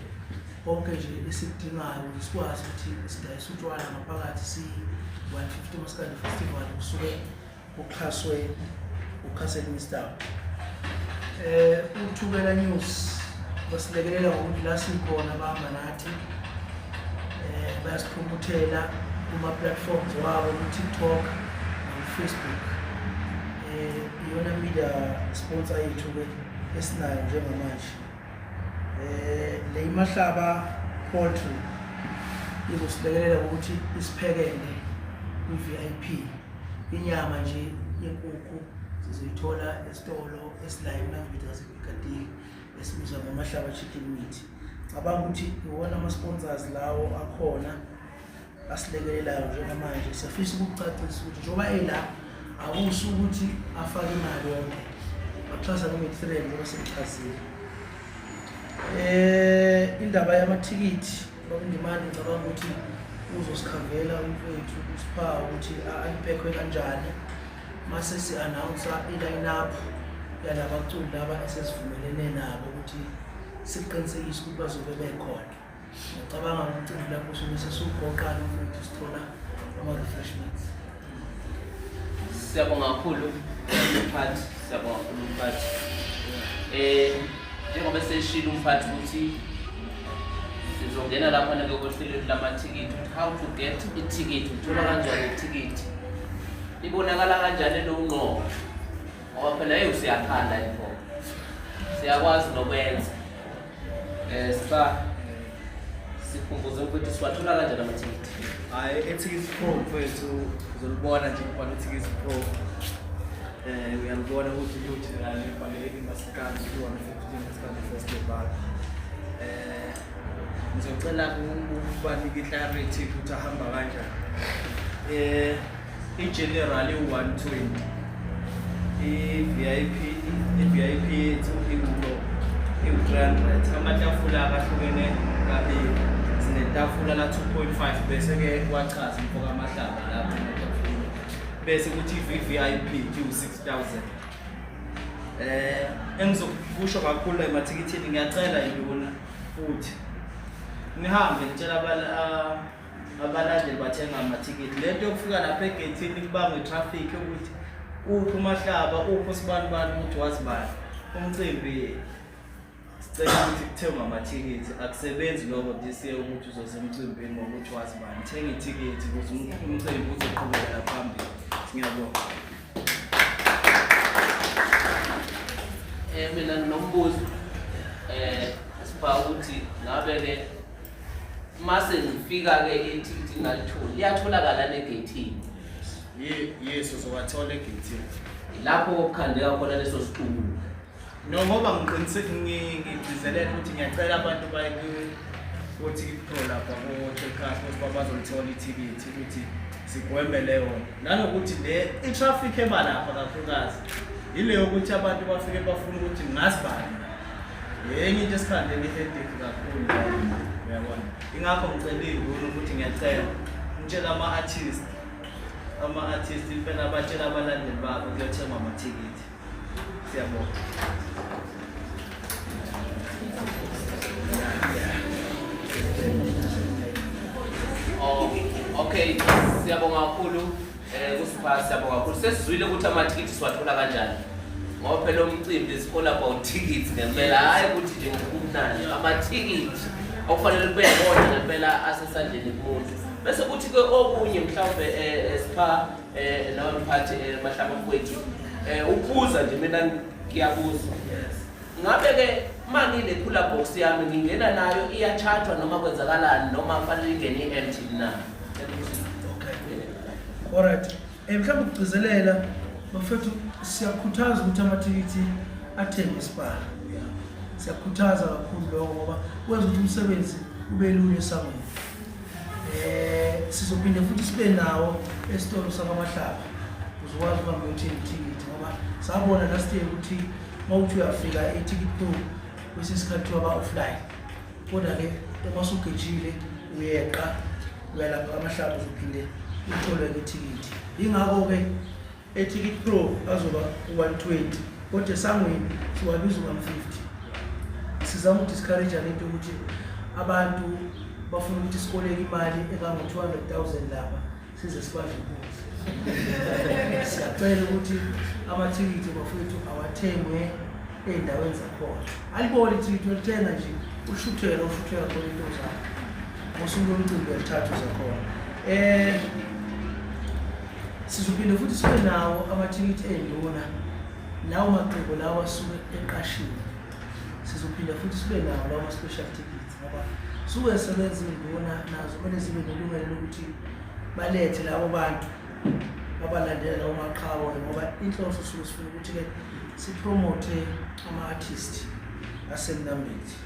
konke nje esikudingayo ukuze sikwazi ukuthi sidayise utshwala ngaphakathi si-150 Maskandi Festival, kusuke kuxhaswe uCastle Stout. Uthukela News basilekelela ngokuthi la sikhona bahamba nathi, bayasipromothela kuma-platforms wabo ku-TikTok naku-Facebook. Iyona media sponsor yethu-ke esinayo njengamanje. Le Imahlaba Poultry izosilekelela ngokuthi isiphekele kwi-VIP inyama nje yenkukhu, sizoyithola esitolo esila eMnambithi ngasePiccadilly esibizwa ngoMahlaba Chicken Meat. Cabanga ukuthi iwona ama-sponsors lawo akhona asilekelelayo njengamanje. Siyafisa ukukucacisa ukuthi njengoba ela akusho ukuthi afake imali yonke, baxhasa nge-material njengoba sekuchazile. Indaba yamathikithi babundimani ngicabanga ukuthi uzosikhavela umfowethu usipha ukuthi ayiphekwe kanjani mase si-announce i-line up yalabaculi laba esesivumelene nabo ukuthi siqinisekise ukuthi bazobe bekhona. Ngiyacabanga umcimbi lapho sobe sesiwugoqana ukuthi sithola ama-refreshments. Siyabonga kakhulu umphathi, siyabonga kakhulu umphathi. Njengoba seshilo umphathi ukuthi sizongena lapha nake kohlelweni lamathikithi ukuthi how to get ithikithi, uthola kanjani ithikithi, libonakala kanjani elowunqoba, ngoba phela hey usiyakhanda info, siyakwazi nokwenza. Siba sikhumbuze ukuthi siwathola kanjani amathikithi. Hhayi, e-Tickets Pro mfethu uzolibona nje ubhala u-Tickets Pro. Uyalibona ukuthi luthi la libhale iMaskandi 215 Maskandi Festival. Ngizocela ukubanika i-clarity ukuthi ahamba kanjani. I-general iwu-120, i-VIP i-VIP yethu iwu-300. Amatafula akahlukene kabili, sinetafula la 2.5 bese-ke wachaza umfo kaMahlaba lapho amatafula, bese kuthi i-VVIP iwu-6000. Engizokusho kakhulu emathikithini, ngiyacela induna futhi nihambe nitshela abalandeli bathenga amathikithi. Lento yokufika lapha egethini kubangwa i-traffic ukuthi uphi uMahlaba, uphi usibanibani, ukuthi wazi bani. Umcimbi sicela ukuthi kuthengwe amathikithi, akusebenzi lokho this year ukuthi uzoze emcimbini ngokuthi wazi bani. Thenga ithikithi ukuze umcimbi uzoqhubekela phambili. Ngiyabonga. Mina nginombuzo sipha ukuthi ngabe ke mase ngifika ke ithikithi ngalitholi, liyatholakala negeyithini? Yes, uzowathola egeyithini. Lapho okukhandeka khona leso situlo. No, ngoba ngigcizelela ukuthi ngiyacela abantu baye ku-Ticket Pro lapha ko-Checkers ukuthi bazolithola ithikithi ukuthi sigweme leyo. Nanokuthi le i-traffic eba lapha kakhulukazi ile yokuthi abantu bafike bafuna ukuthi ngazi bani. Yenye into esikhandela i-headache kakhulu leyo, uyabona. Ingakho ngicela iy'nduna ukuthi ngiyacela ngitshele ama-artist, ama-artist impela batshela abalandeli babo kuyothengwa amathikithi. Siyabonga. Oh, okay, siyabonga kakhulu kusipha, siyabonga kakhulu. Sesizwile ukuthi amathikithi siwathola kanjani. Ngoba phela umcimbi is all about tickets ngempela, hhayi ukuthi nje ngokumnandi, amathikithi okufanele kube yibona ngempela asesandleni kumuntu. Bese kuthi ke okunye mhlawumbe sipha nawe mphathi Mahlaba mfowethu, ukubuza nje mina ngiyabuza. Ngabe ke uma ngine cooler box yami ngingena nayo iyachargewa noma kwenzakalani noma kufanele ingene i-empty na? Okay. Alright. Mhlawumbe ukugcizelela bafethu, siyakhuthaza ukuthi amathikithi athengwe esipara. Siyakhuthaza kakhulu lokho ngoba kwenza ukuthi umsebenzi ube lula esangweni. Sizophinde futhi sibe nawo esitolo sakwaMahlaba uzokwazi ukuhamba uyothenga ithikithi, ngoba sabona last year ukuthi uma uthi uyafika e-Ticket Pro kwesinye isikhathi kuthiwa ba-offline, kodwa-ke uma usugejile uyeqa uya lapha kwaMahlaba uzophinde uthole-ke ithikithi. Yingakho-ke e-Ticket Pro azoba u-120, kodwa esangweni siwabiza u-150. Sizama uku-discourage lento yokuthi abantu bafuna ukuthi sikoleke imali engango-200,000 lapha size sibadle inkunzi. Siyacela ukuthi amathikithi bafowethu awathengwe ey'ndaweni zakhona. Aliboni ithikithi, ulithenga nje ushuthela ushuthela khona into zakho. Ngosuku lomcimbi uyalithatha uzakhona. Sizophinde futhi sibe nawo amathikithi ey'nduna, lawo macebo lawo asuke eqashiwe. Sizophinde futhi sibe nawo lawo ma-special tickets, ngoba suke sebenza iy'nduna nazo kumele zibe nelungelo lokuthi balethe labo bantu babalandela lawo maqhawe, ngoba inhloso suke sifuna ukuthi-ke sipromote ama-artist aseMnambithi.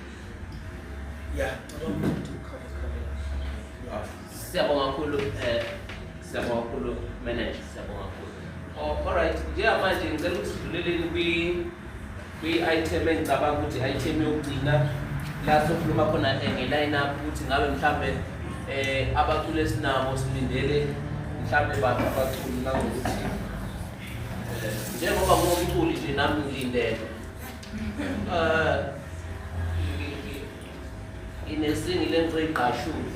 Ya, cabanga ukuthi ukhava. Siyabonga kakhulu, siyabonga kakhulu manager, siyabonga kakhulu. Oh, all right, njengamanje ngicela ukuthi sidluleleni kwi-item engicabanga ukuthi i-item yokugcina. La sokhuluma khona nge-line up ukuthi ngabe mhlambe abaculi esinabo silindele mhlambe baphi abaculi nangokuthi njengoba ngumculi nje nami ngilindele nginesingi lento igqashule.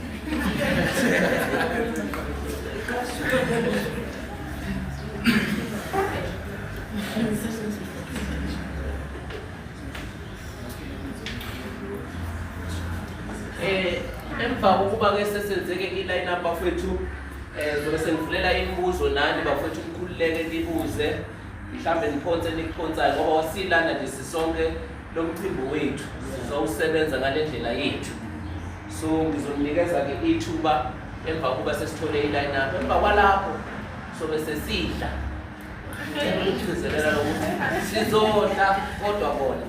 Emva kokuba ke sesenzeke i-line up bafethu, zobe sengivulela imibuzo nani bafethu, nikhululeke nibuze, mhlambe niphonse nikuphonsayo, ngoba wasilana nje sisonke lo mcimbi wethu sizowusebenza ngale ndlela yethu. So ngizoninikeza-ke ithuba emva kokuba sesithole i-line up, emva kwalapho sobe sesidla. Ngigcizelela lokuthi sizodla kodwa kona,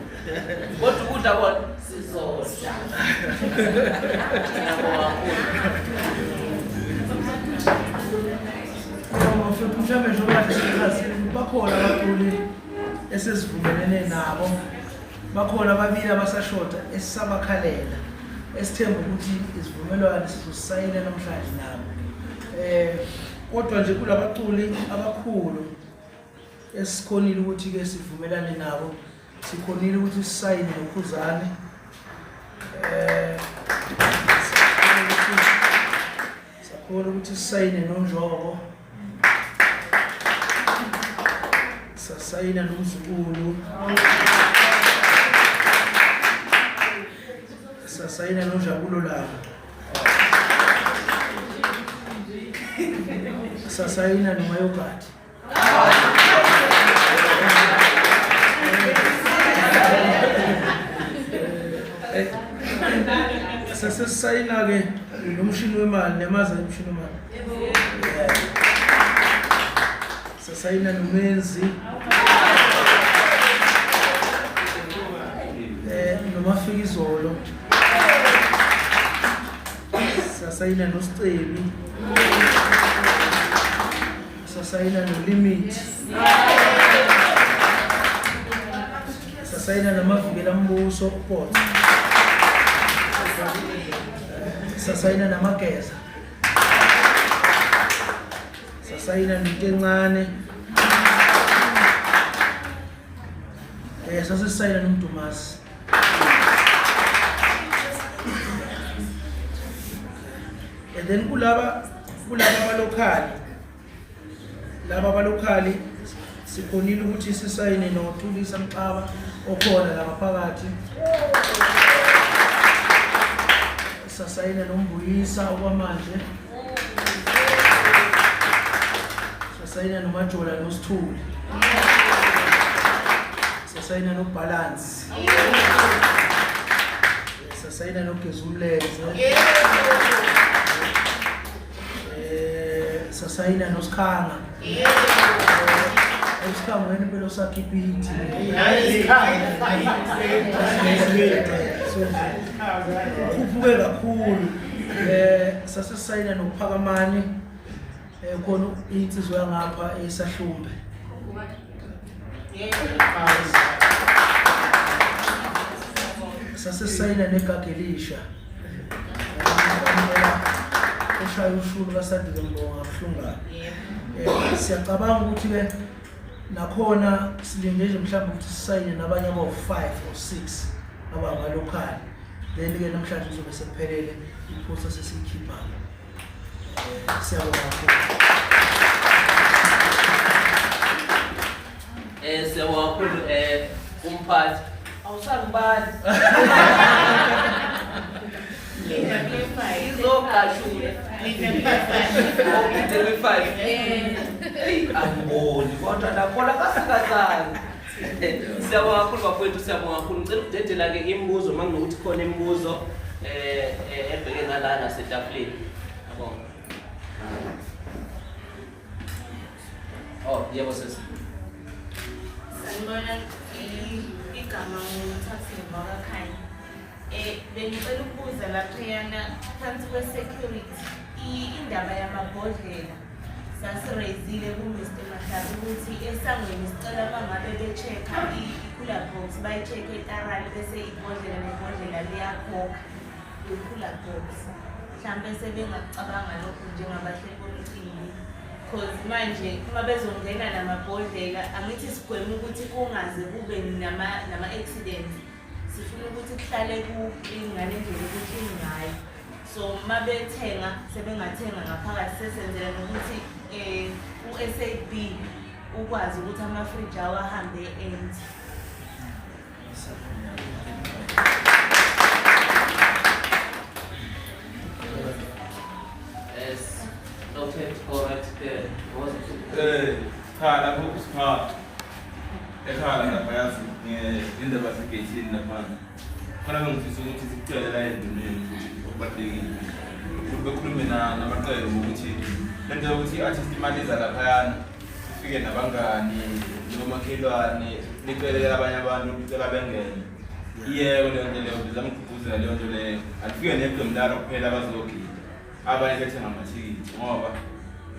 kodwa ukudla kona sizodla. Ngiyabonga kakhulu. Mfowethu, mhlawumbe njengoba sichazile ukuthi bakhona abaculi esesivumelene nabo, bakhona ababili abasashoda esisabakhalela, esithemba ukuthi isivumelwano sizosayina namhlanje nabo. Kodwa nje kulabaculi abakhulu esikhonile ukuthi ke sivumelane nabo, sikhonile ukuthi sisayine noKhuzani. Sakhona ukuthi sisayine noNjoko, sasayina noMzukulu, sasayina noNjabulo Langa, sasayina noMayogadi. Sasesayina-ke nomshini wemali, niyamazi umshini wemali? Sasayina noMenzi, noMafikizolo, sasayina noSicebi, sasayina noLimit, sasayina namavikela mbuso uPotso, sasayina namageza, sasayina nentencane, sasesayina noMdumasi. And then kulaba abalokhali, laba abalokhali sikhonile ukuthi sisayine noThulisa Mxaba okhona la ngaphakathi, sasayina noMbuyisa okwamanje, sasayina noMajola noSithuli, sasayina noBalance, sasayina noGezumlenze, sasayina noSikhanga. uSikhanga wena impela osakhipha ithi. Ukhuphuke kakhulu. Sasesayina noPhakamani, khona insizwa yangapha eSahlumbe. Sasesayina negagelisha oshaya ushulu kaSandile Mbonga kabuhlungu. Siyacabanga ukuthi ke nakhona silinde nje mhlawumbe ukuthi sisayine nabanye abawu-5 or 6 abangalokhali, then ke namhlanje kuzobe sekuphelele iphutha sesiyikhipha. Siyabonga kakhulu. Siyabonga kakhulu umphathi. Awusangibali. Izogqashula. Ngilinde kwi-5. Eyi, angiboni kodwa nakhona kasikancane. Siyabonga kakhulu bafowethu, siyabonga kakhulu. Ngicela ukudedela-ke imibuzo uma kunokuthi khona imibuzo ebheke ngala nasetafuleni. Yabonga. Oh, yebo sisi. Sanibona, igama nguThathile wakaKhanya. Bengicela ukubuza laphayana phansi kwe-security, indaba yamabhodlela sasireyizile ku-Mr Mahlabi. Ukuthi esangweni sicela uma ngabe be-check-a i-cooler box bayi-check-e thoroughly bese ibhodlela nebhodlela liyakhokha kwi-cooler box. Mhlampe sebengakucabanga lokho njengabahleli bomcimbi. Cause manje uma bezongena namabhodlela angithi sigweme ukuthi kungaze kube nama-accidents. Sifuna ukuthi kuhlale ku-clean ngale ndlela oku-clean ngayo. So uma bethenga sebengathenga ngaphakathi sesenzela nokuthi u-SAB ukwazi ukuthi amafriji awo ahambe empty. As noted, correct there. Cha lapho usipha ekhala lapha yazi ngendaba segeyithini laphana khona bengifisa ukuthi sikucele la enduneni futhi okubalulekile ukuthi bekhulume namaqembu ukuthi le nto yokuthi i-artist imali iza laphayana ifike nabangani nomakhelwane nicelele abanye abantu licela bengene iyeko leyo nto leyo bizama ukugqugquzela leyo nto leyo alifike neqembu lalo kuphela abazogida abanye bethenga amathikithi ngoba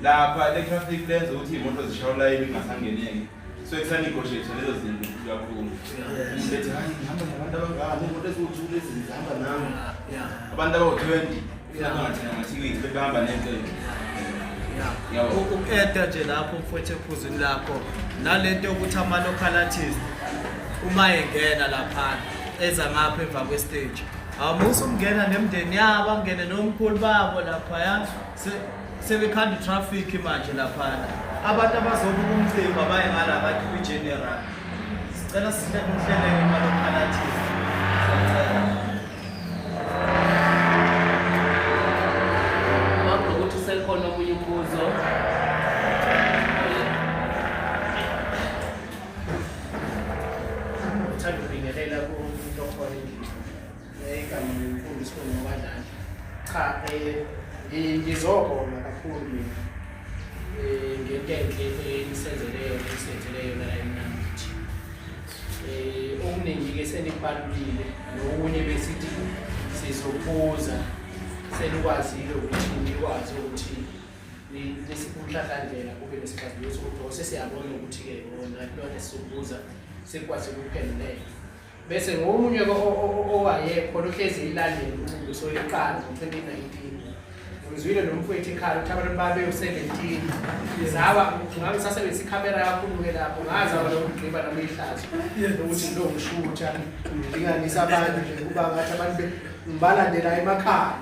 lapha le traffic lenza ukuthi iy'moto zishaya ulayini kungasangeneki so kusanegotiate lezo zinto kakhulu umuntu ethi hayi ngihamba nabantu abangaka imoto eziwu-two lezi zihamba nami abantu abawu-20 funa bangathenga amathikithi bebehamba neqembu. Yabo. Uku-eda nje lapho mfowethu ephuzwini lakho nalento yokuthi ama-local artist uma engena laphana eza ngapha emva kwe-stage awumusa ukungena nemindeni yabo angene nomkhulu babo laphaya sebekhanda i-traffic manje laphana abantu abazobuka umcimbi abaye ngala bathi kwi-general sicela sihleleke ama-local artist siyacela. Makunokuthi sekhona omunye umbuzo. Ngithanda ukubingelela kumuntu okhona endlini. Igama ngimfundisi ongokwadlala. Cha ngizobonga kakhulu mina ngento enhle enisenzele yona enisenzele yona la eMnambithi. Okuningi-ke senikubalulile nokunye besithi sizobuza senikwazile ukuthi nikwazi ukuthi nisiphe umhlahlandlela kube nesixazululo sokuthi oh, sesiyabona ukuthi-ke wona lona sizobuza sikwazi ukuphenduleka. Bese ngomunye owayekhona ohlezi eyilandela umcimbi soyiqala ngo-2019 ngizwile nomfowethu ekhala ukuthi abantu babewu-17 zaba ngabe sasebenzisa ikhamera kakhulu-ke lapho ngazama nokugqiba noma ihlazo ukuthi ngilongishutha ngilinganisa abantu nje kuba ngathi abantu ngibalandela emakhaya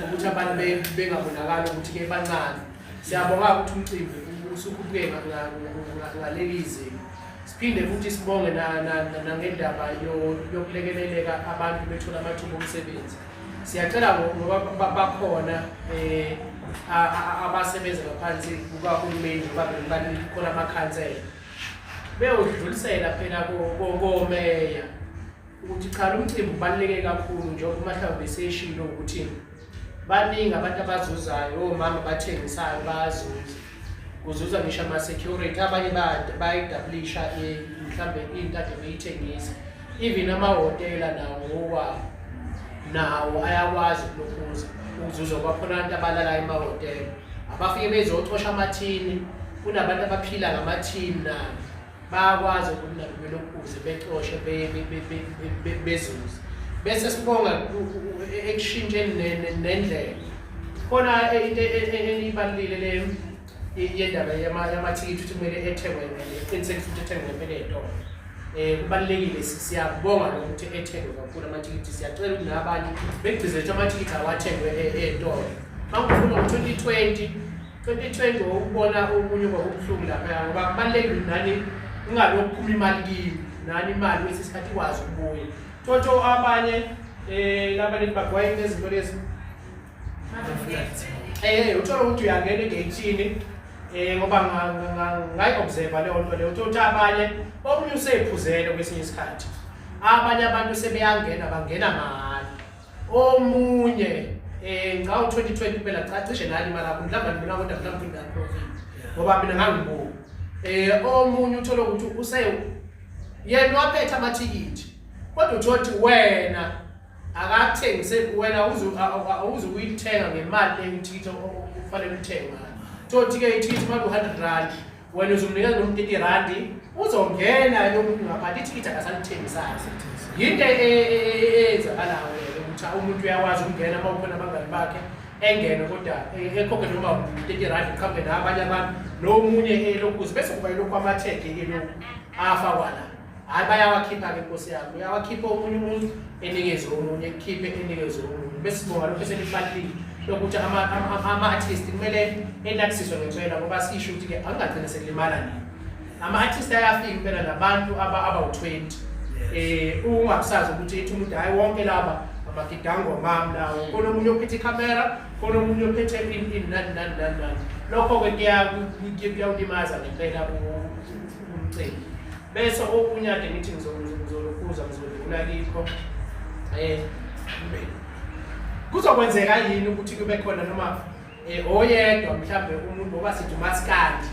ukuthi abantu bengabonakali ukuthi-ke bancane. Siyabonga ukuthi umcimbi usukhuphuke ngaleli zinga. Siphinde futhi sibonge nangendaba yokulekeleleka abantu bethola amathuba omsebenzi. Siyacela ngoba bakhona abasebenza ngaphansi kukahulumeni ngoba khona amakhansela beyodlulisela phela komeya ukuthi cha lo mcimbi ubaluleke kakhulu njengoba uMahlawumbe eseshilo ukuthi baningi abantu abazuzayo omama abathengisayo bayazuza kuzuza ngisho ama-security abanye bayayidabulisha mhlawumbe into ade beyithengisa even amahhotela nawo ngokwabo nawo ayakwazi ukulokhuza ukuzuza ngoba khona abantu abalala emahhotela abafike bezocosha amathini kunabantu abaphila ngamathini nabo bayakwazi ukuthi nabo belokhuze becoshe bezuze bese sibonga ekushintsheni nendlela khona into enibalulile leyo yendaba yamathikithi ukuthi kumele ethengwe eqinisekise ukuthi ethengwe ngempela ey'tolo um kubalulekile siyabonga nokuthi ethengwe kakhulu amathikithi siyacela ukuthi nabanye begcize ukuthi amathikithi awathengwe ey'tolo uma ngifuna ngo-2020 2020 wawubona okunye kwakubuhlungu laphaya ngoba kubalulekile nani ingalokhu kuphuma imali kini nani imali kwesinye isikhathi ikwazi ukubuya thotho abanye um laba leli bagwaye nezinto lezi uthola ukuthi uyangena egeyithini ngoba ngayi-observe leyo nto leyo uthola ukuthi abanye omunye useyiphuzele kwesinye isikhathi abanye abantu sebeyangena bangena mahhala omunye ngawu 2020 kuphela cha cishe nali imali yakho mhlawumbe mina kodwa mhlawumbe ngina profit ngoba mina ngangibuka omunye uthola ukuthi use yena waphethe amathikithi kodwa uthola ukuthi wena akakuthengise wena awuzukuyithenga ngemali leyo ithikithi okufanele uthenge ngayo. Thothi ke ithikithi mali u-100 rand. Wena uzomnikeza lo muntu 30 randi, uzongena lo muntu ngaphandle, ithikithi akasalithengisayo. Yinto eyenzakalayo leyo ukuthi umuntu uyakwazi ukungena uma kukhona abangani bakhe engene kodwa ekhokhe noma 30 randi qhamuke nabanye abantu nomunye elokhuzi bese kuba yilokhu amathege-ke lokhu afakwa la. Hhayi bayawakhipha-ke nkosi yami, uyawakhipha omunye umuntu enikeze omunye, ekhiphe enikeze omunye. Bese sibonga lokhu esenibalulile lokuthi ama-artist kumele enakisiswe ngempela ngoba sisho ukuthi-ke akungagcine sekulimala nini. Ama-artist ayafika impela nabantu abawu-20 ungakusazi ukuthi ethi umuntu hhayi wonke laba amagidangomami lawo, khona omunye ophethe ikhamera, khona omunye ophethe ini ini nani nani nani nani. Lokho-ke kuyawulimaza ngempela umcimbi. Bese okunye ade ngithi ngizolokhuza ngizodlula kikho kuzokwenzeka yini ukuthi kube khona noma oyedwa mhlambe umuntu ngoba sithi umaskandi,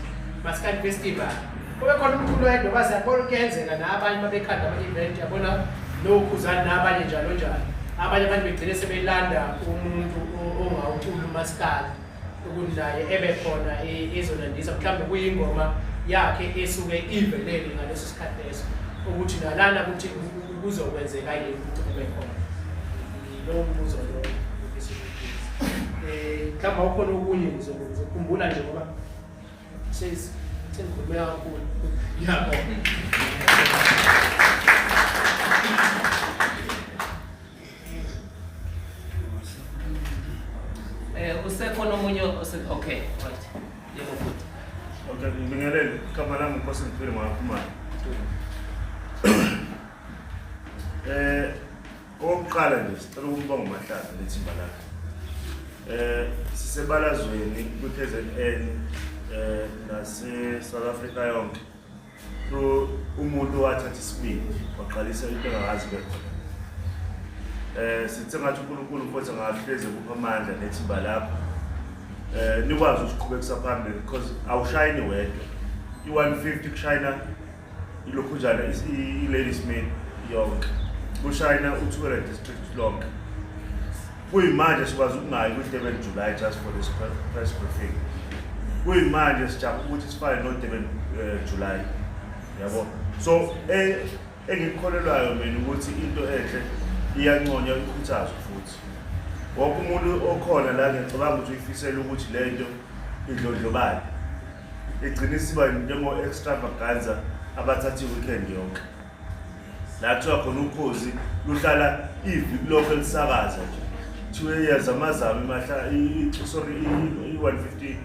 Maskandi Festival, kube khona umculo oyedwa ngoba siyabona kuyenzeka nabanye babekhanda ama-event yabona nokhuzani nabanye njalo njalo, abanye abantu begcine sebelanda umuntu ongawuculi umaskandi ukuthi naye ebe khona ezonandisa mhlawumbe kuyingoma yakhe esuke ivelele ngaleso sikhathi leso, ukuthi nalana ukuthi kuzokwenzeka yini ukuthi kube khona lowo mbuzo lowo. Mhlawumbe awukhona okunye ngizokhumbula nje ngoba sengikhulume kakhulu. Ngiyabonga. Usekhona omunye okay, right. Yebo futhi. Okay, ngibingelele. Igama lami uNkosi Ngiphile Makakhumalo. Okokuqala nje sicela ukumbonga uMahlaba nethimba lakhe. Sisebalazweni kwi-KZN nase South Africa yonke. Through umuntu owathatha isibindi waqalisa into engakazi ibe khona. Sithe ngathi uNkulunkulu mfowethu angahlezi ekupha amandla nethimba lakho. Nikwazi ukuqhubekisa phambili because awushayini wedwa. I-150 kushayina ilokhunjana i-Ladysmith yonke. Kushayina uThukela district lonke. Kuyimanje sikwazi ukungayi kwi-Durban July just for this press briefing. Kuyimanje sijaha ukuthi sifane no-Durban July. Yabo. So engikukholelwayo mina ukuthi into enhle iyanconywa ikhuthazwe futhi. Wonke umuntu okhona la ngiyacabanga ukuthi uyifisela ukuthi le nto idlondlobale. Igcine isiba njengo-extravaganza abathatha i-weekend yonke. La kuthiwa khona ukhozi luhlala iviki lokho elisakaza nje. Kuthiwe iyazamazama imahla sorry i-150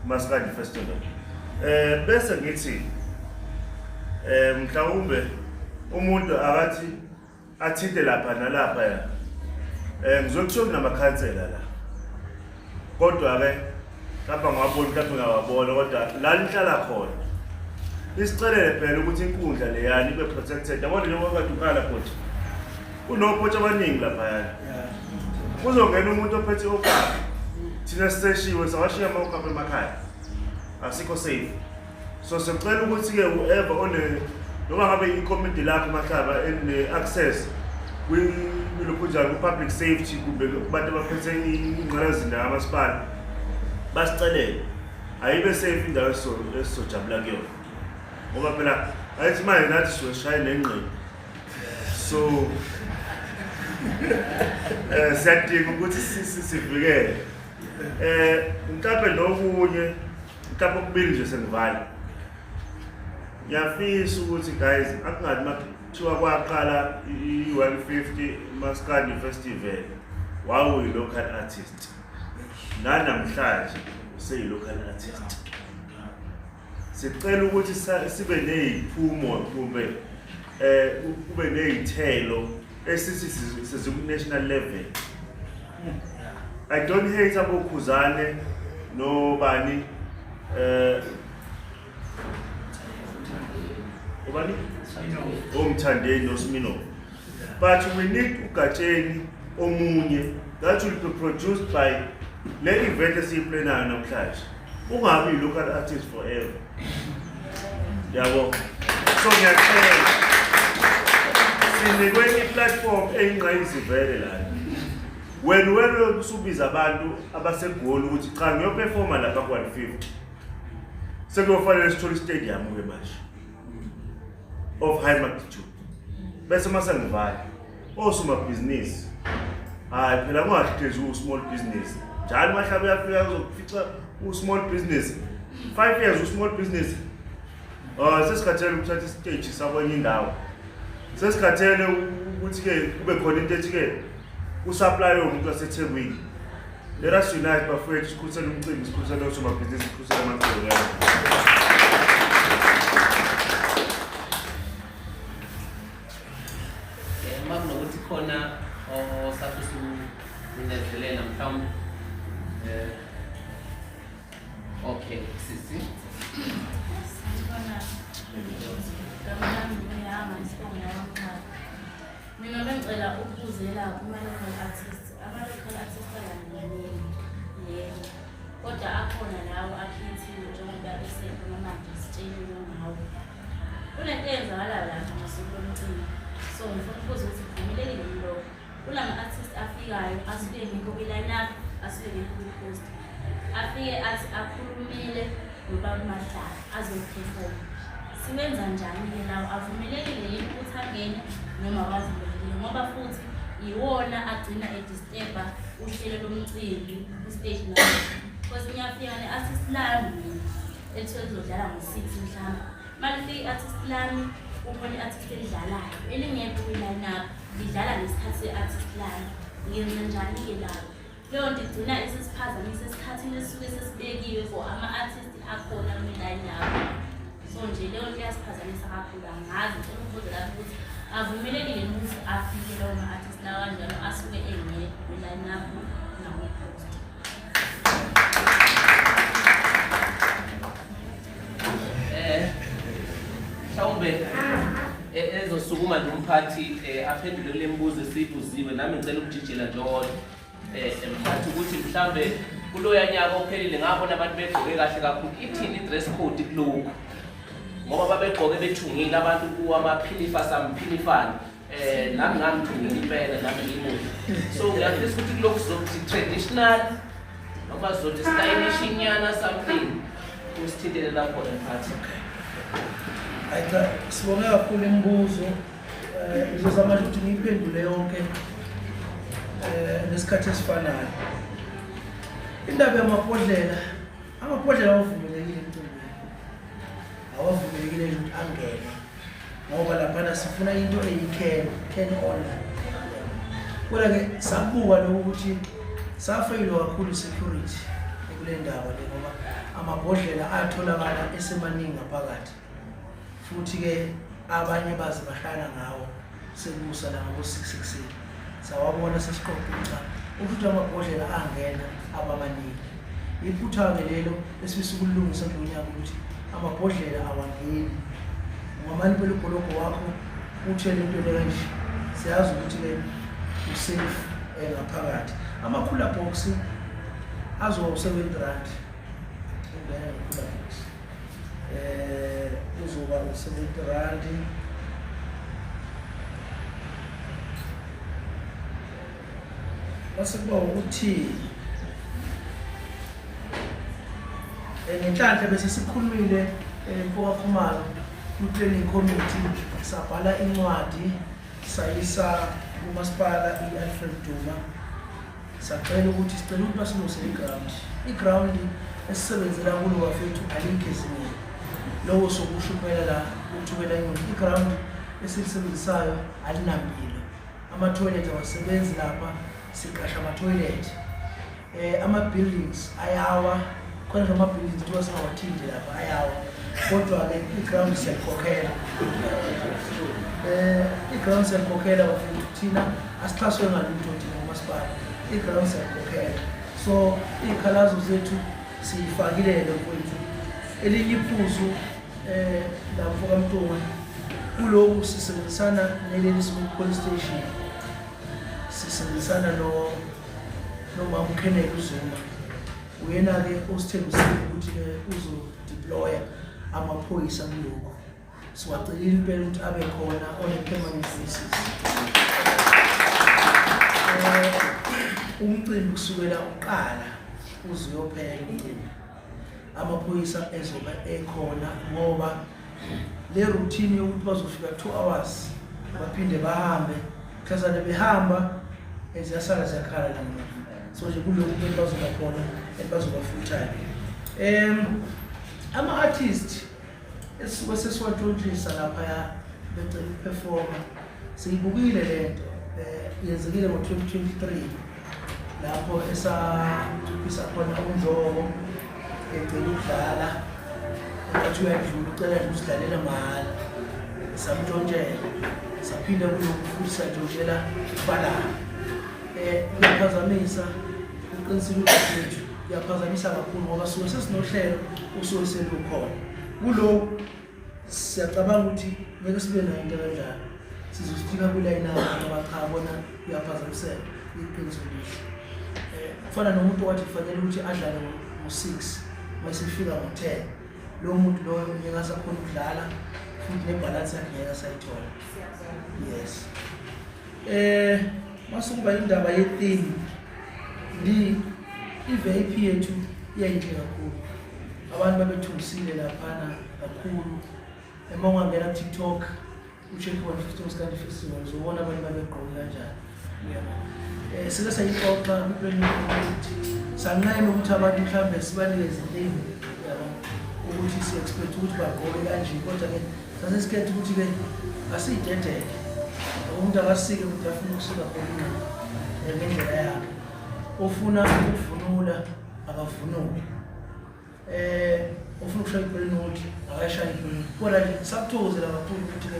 Maskandi Festival. Bese ngithi mhlawumbe umuntu akathi athinte lapha nalapha ya. Ngizokuthiwa kunamakhansela la. Kodwa ke lapha ngiwabona mhlawumbe ngiyawabona kodwa la nihlala khona. Isicelele phela ukuthi inkundla leyani ibe protected. Yabona njengoba kade ukhala futhi. Kunophotsha abaningi laphayana. Kuzongena umuntu ophethe okapi. Thina siseshiwe sawashiya ama-okapi emakhaya. Asikho safe. So sicela ukuthi-ke whoever one noma ngabe ikomidi lakho Mahlaba eline-access kwilokhunjani ku-public safety kumbe kubantu abaphethe ingqalasizinda kamasipala basicelele ayibe safe indawo esizojabula kuyona ngoba phela ayithi manje nathi sisuke sishaye nengqephu so siyadinga ukuthi sivikele mhlawumbe nokunye mhlawumbe okubili nje sengivala. Ngiyafisa ukuthi guys akungathi makuthiwa kwaqala i-150 Maskandi Festival wawuyi-local artist nanamhlanje useyi-local artist. Sicela ukuthi sibe ney'phumo kumbe kube ney'thelo esithi siziku-national level. I don't hate abokhuzane nobani ubani omthandeni noSmino, but we need uGatsheni omunye that will be produced by le event esiyiplanayo namhlanje. Ungabi local artist forever, yabo. So ngiyacela sinikwe i-platform eyingqayizivele lana. Wena wena usubiza abantu abaseGoli ukuthi cha ngiyoperforma lapha ku-150. Sekuyofanele sithole istadium ke manje of high magnitude. Bese mase ngivala osomabhizinisi, hayi phela ungahlezi u-small business njalo, mahlaba uyafika uzokufica u-small business 5 years u-small business. Sesikhathele ukuthatha isiteji sakwenye indawo, sesikhathele ukuthi-ke kube khona into ethi-ke usupply umuntu waseThekwini. Let us unite bafowethu, sikhulisele umcimbi, sikhulisele osomabhizinisi, sikhulisele amaciko. Uma kunokuthi khona osafisa ukunezelela mhlawumbe, okay sisi. Sanibona. Igama lami nguYama, isibongo yakwaMncwabe. Mina bengicela ukubuzela kuma-local artists. Ama-local artists akamaningi, yebo. Kodwa akhona lawo akhethiwe njengoba esekhona manje sitsheliwe ngawo. Kunento eyenzakalayo lapha ngosuku lomcimbi. So ngifuna ukubuza ukuthi kuvumelekile yini lokho? Kunama-artist afikayo asuke engekho kwi-line-up, asuke engekho kwi-post. Afike athi akhulumile nobaba uMahlaba azoperforma. Siwenza njani-ke lawo? Avumelekile yini ukuthi angene noma awavumelekile? Ngoba futhi iwona agcina edisturba uhlelo lomcimbi ku-stage nine. Because ngiyafika ne-artist lami mina elithiwe lizodlala ngo-6 mhlawumbe. Uma lifika i-artist lami, kukhona i-artist elidlalayo elingekho kwi-line up, lidlala ngesikhathi se-artist lami. Ngenza njani-ke lapho? Leyo nto igcina isisiphazamisa esikhathini esisuke sesibekiwe for ama-artist akhona kwi-line up. So nje leyo nto iyasiphazamisa kakhulu, angazi, ngicela ukubuza lapho ukuthi avumelekile yini ukuthi afike lawo ma-artist lawa kanjalo asuke engekho kwi-line up nakwi-post. Mhlawumbe ezosukuma nje umphathi aphendule kule mibuzo esiyibuziwe, nami ngicela ukujijela nje owodwa, mphathi, ukuthi mhlambe kuloya nyaka ophelile ngabona abantu begqoke kahle kakhulu, ithini i-dress code kulokhu, ngoba babegqoke bethungile abantu kuwamaphinifa samphilifane, nami ngangithungile impela nami ngimuhle, so ngiyafisa ukuthi kulokhu sizokuthi traditional noma sizothi stylish inyana something, usithintele lapho mphathi. Hayi cha, sibonge kakhulu imibuzo. Ngizozama nje ukuthi ngiyiphendule yonke ngesikhathi esifanayo. Indaba yamabhodlela, amabhodlela awavumelekile emcimbini. Awavumelekile nje ukuthi angene. Ngoba laphana sifuna into eyi-can, can only. Kodwa-ke sabuka lokhu ukuthi safeyilwa kakhulu i-security kule ndaba le, ngoba amabhodlela atholakala esemaningi ngaphakathi, futhi-ke abanye baze bahlala ngawo sekusa la ngabo-6 ekuseni, sawabona sesiqoqa. Cha, ukuthi amabhodlela angena abamaningi, iphutha-ke lelo esifisa ukulungisa kulo nyaka, ukuthi amabhodlela awangeni. Ungamane impela ugologo wakho uthele into le kanje, siyazi ukuthi-ke usafe ngaphakathi. Ama-cooler box azoba u-R70 ungena nge-cooler box, uzoba u-R70. Base kuba ukuthi ngenhlanhla bese sikhulumile, mfoka Khumalo, kwi-planning committee, sabhala incwadi sayisa kumasipala i-Alfred Duma, sacela ukuthi sicela ukuthi basilungisele iground. Iground esisebenzela kulo bafethu alikho ezingeni loko, sokusho impela la ukuthukela inyoni. Iground esilisebenzisayo alinampilo, ama-toilet awasebenzi lapha, siqasha ama-toilet, ama-buildings ayawa khona nje, ama-buildings kuthiwa singawathindi lapha ayawa, kodwa-ke i-ground siyayikhokhela, i-ground siyayikhokhela bafethu. Thina asixhaswe ngalutho thina umasipala, i-ground siyayikhokhela. So iy'khalazo zethu siyifakile-ke mfowethu. Elinye iphuzu, la mfoka Mntungwa, kulokhu sisebenzisana neLadysmith Police Station, sisebenzisana no nomama uKenneth uZuma, uyena-ke osithembisile ukuthi-ke uzodeploya amaphoyisa kulokhu. Siwacelile impela ukuthi abe khona on a permanent basis. Umcimbi kusukela uqala uze uyophela umcimbi. Amaphoyisa ezobe ekhona ngoba le routine yokuthi bazofika 2 hours baphinde bahambe, mhlazane behamba ziyasala ziyakhala la. So nje kulokhu kumele bazoba khona and bazoba full time. Ama-artist esisuke sesiwantshontshisa laphaya becela ukuperforma, siyibukile lento yenzekile ngo-2023 lapho esathuphisa khona uNjoko ecela ukudlala, athi uyadlula ucela nje usidlalela mahhala, samntshontshela. Saphinda kulokhu futhi santshontshela uFalana. Kuyaphazamisa, uqinisile udadewethu, kuyaphazamisa kakhulu ngoba suke sesinohlelo usuke selukhona. Kulo siyacabanga ukuthi ngeke sibe nayo into kanjalo, sizosifika kwi-line up ngoba cha bona kuyaphazamiseka, iqiniso lihle. Kufana nomuntu wathi kufanele ukuthi adlale ngo-6 mase ifika ngo-10, lowo muntu loyo ngeke asakhona ukudlala futhi ne-balance yakhe ngeke asayithola. Yes, masukuba indaba ye-theme, ndi i-VIP yethu iyayinhle kakhulu, abantu babethungisile laphana kakhulu. Uma ungangena ku-TikTok u-check 150 Maskandi Festival, uzobona abantu babegqoke kanjani, uyabo. Sike sayixoxa kwi-planning committee, sanqena ukuthi abantu mhlawumbe sibanikeze theme, uyabo, ukuthi si-expect ukuthi bagqoke kanje, kodwa-ke sasesikhetha ukuthi-ke asiyidedele, umuntu akasike ukuthi afuna ukusuka khona ngendlela yakhe, ofuna ukuvunula akavunule, ufuna ukushaya i-green note akayishaya i-green. Kodwa nje sakuthokozela kakhulu ukuthi-ke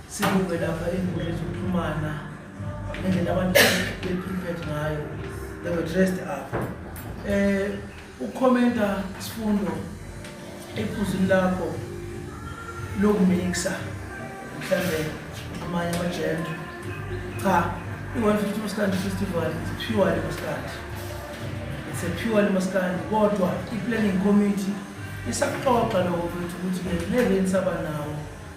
sibuke lapha ey'nkundleni zokuxhumana ngendlela abantu be-prepared ngayo, they were dressed up. Ukukhomenta isifundo ephuzini lakho lokumixa mhlambe amanye ama-genre, cha, i-150 Maskandi Festival is purely maskandi, it's a purely maskandi, kodwa i-planning committee isakuxoxa lokho mfethu ukuthi-ke ngeke saba nawo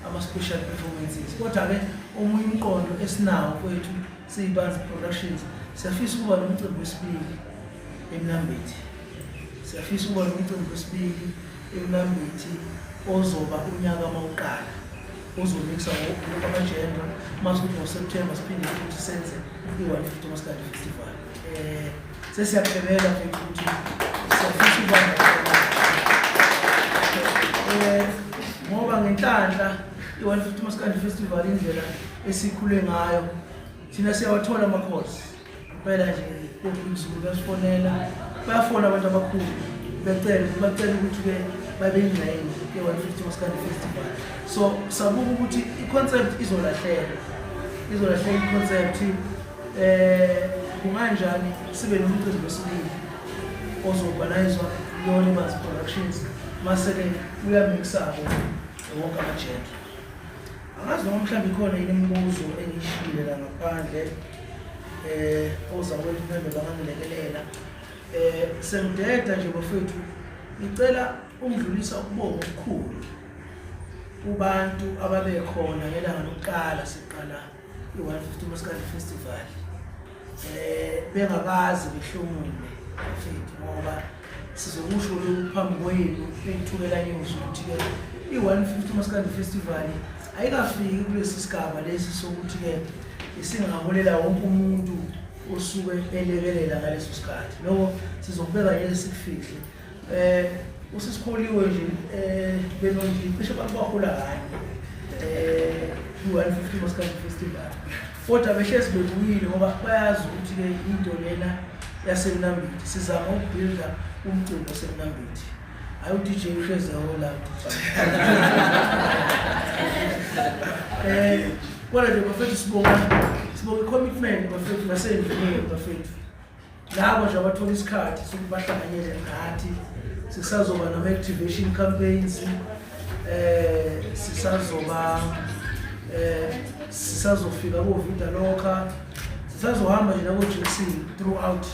ama-special performances. Kodwa-ke omunye umqondo esinawo kwethu siyiBanzi Productions, siyafisa ukuba nomcimbi wesibili eMnambithi, siyafisa ukuba nomcimbi wesibili eMnambithi ozoba unyaka mawuqala, ozomixa ama-genre, mase kuthi ngoSeptember siphinde futhi senze i-150 Maskandi Festival. Sesiyaphemela mfethu ukuthi siyafisa ukuba ngoba ngenhlanhla i-150 Maskandi Festival indlela esikhule ngayo, thina siyawathola ama-calls impela nje koBig bayasifonela, bayafona abantu abakhulu becela, bacela ukuthi-ke babe ingxenye ye-150 Maskandi Festival. So sabuka ukuthi i-concept izolahleka, izolahleka i-concept. Kunganjani sibe nomcimbi wesibili ozo-organizwa yona iBanzi Productions, mase-ke uyamixa-ke wonke ama-genre. Angazi noma mhlawumbe ikhona yini imibuzo engiyishiyile la ngaphandle, ozakwethu mhlawumbe bangangilekelela. Sengideda nje bafethu, ngicela ukudlulisa ukubonga okukhulu kubantu ababekhona ngelanga lokuqala siqala i-150 Maskandi Festival, bengakaze behlomule bafethu, ngoba sizokusho lokhu phambi kwenu eThukela News ukuthi-ke i-150 Maskandi Festival ayikafiki kulesi sigaba lesi sokuthi-ke isingaholela wonke umuntu osuke elekelela ngaleso sikhathi. Lokho sizokubeka ngeke sikufihle. Usisikholiwe nje benondi cishe abantu bahola kanye i-150 Maskandi Festival, kodwa behlezi bebuyile ngoba bayazi ukuthi-ke into lena yaseMnambithi, sizama ukubuilda umcimbi waseMnambithi, hayi u-DJ uhlezi hola. Kodwa nje bafethu sibonga i-commitment bafethu nasendlini bafethu, labo nje abathola isikhathi sokuthi bahlanganyele nathi. Sisazoba nama-activation campaigns, sisazoba sisazofika ko-Vida Loca, sisazohamba nje nako-Jackson throughout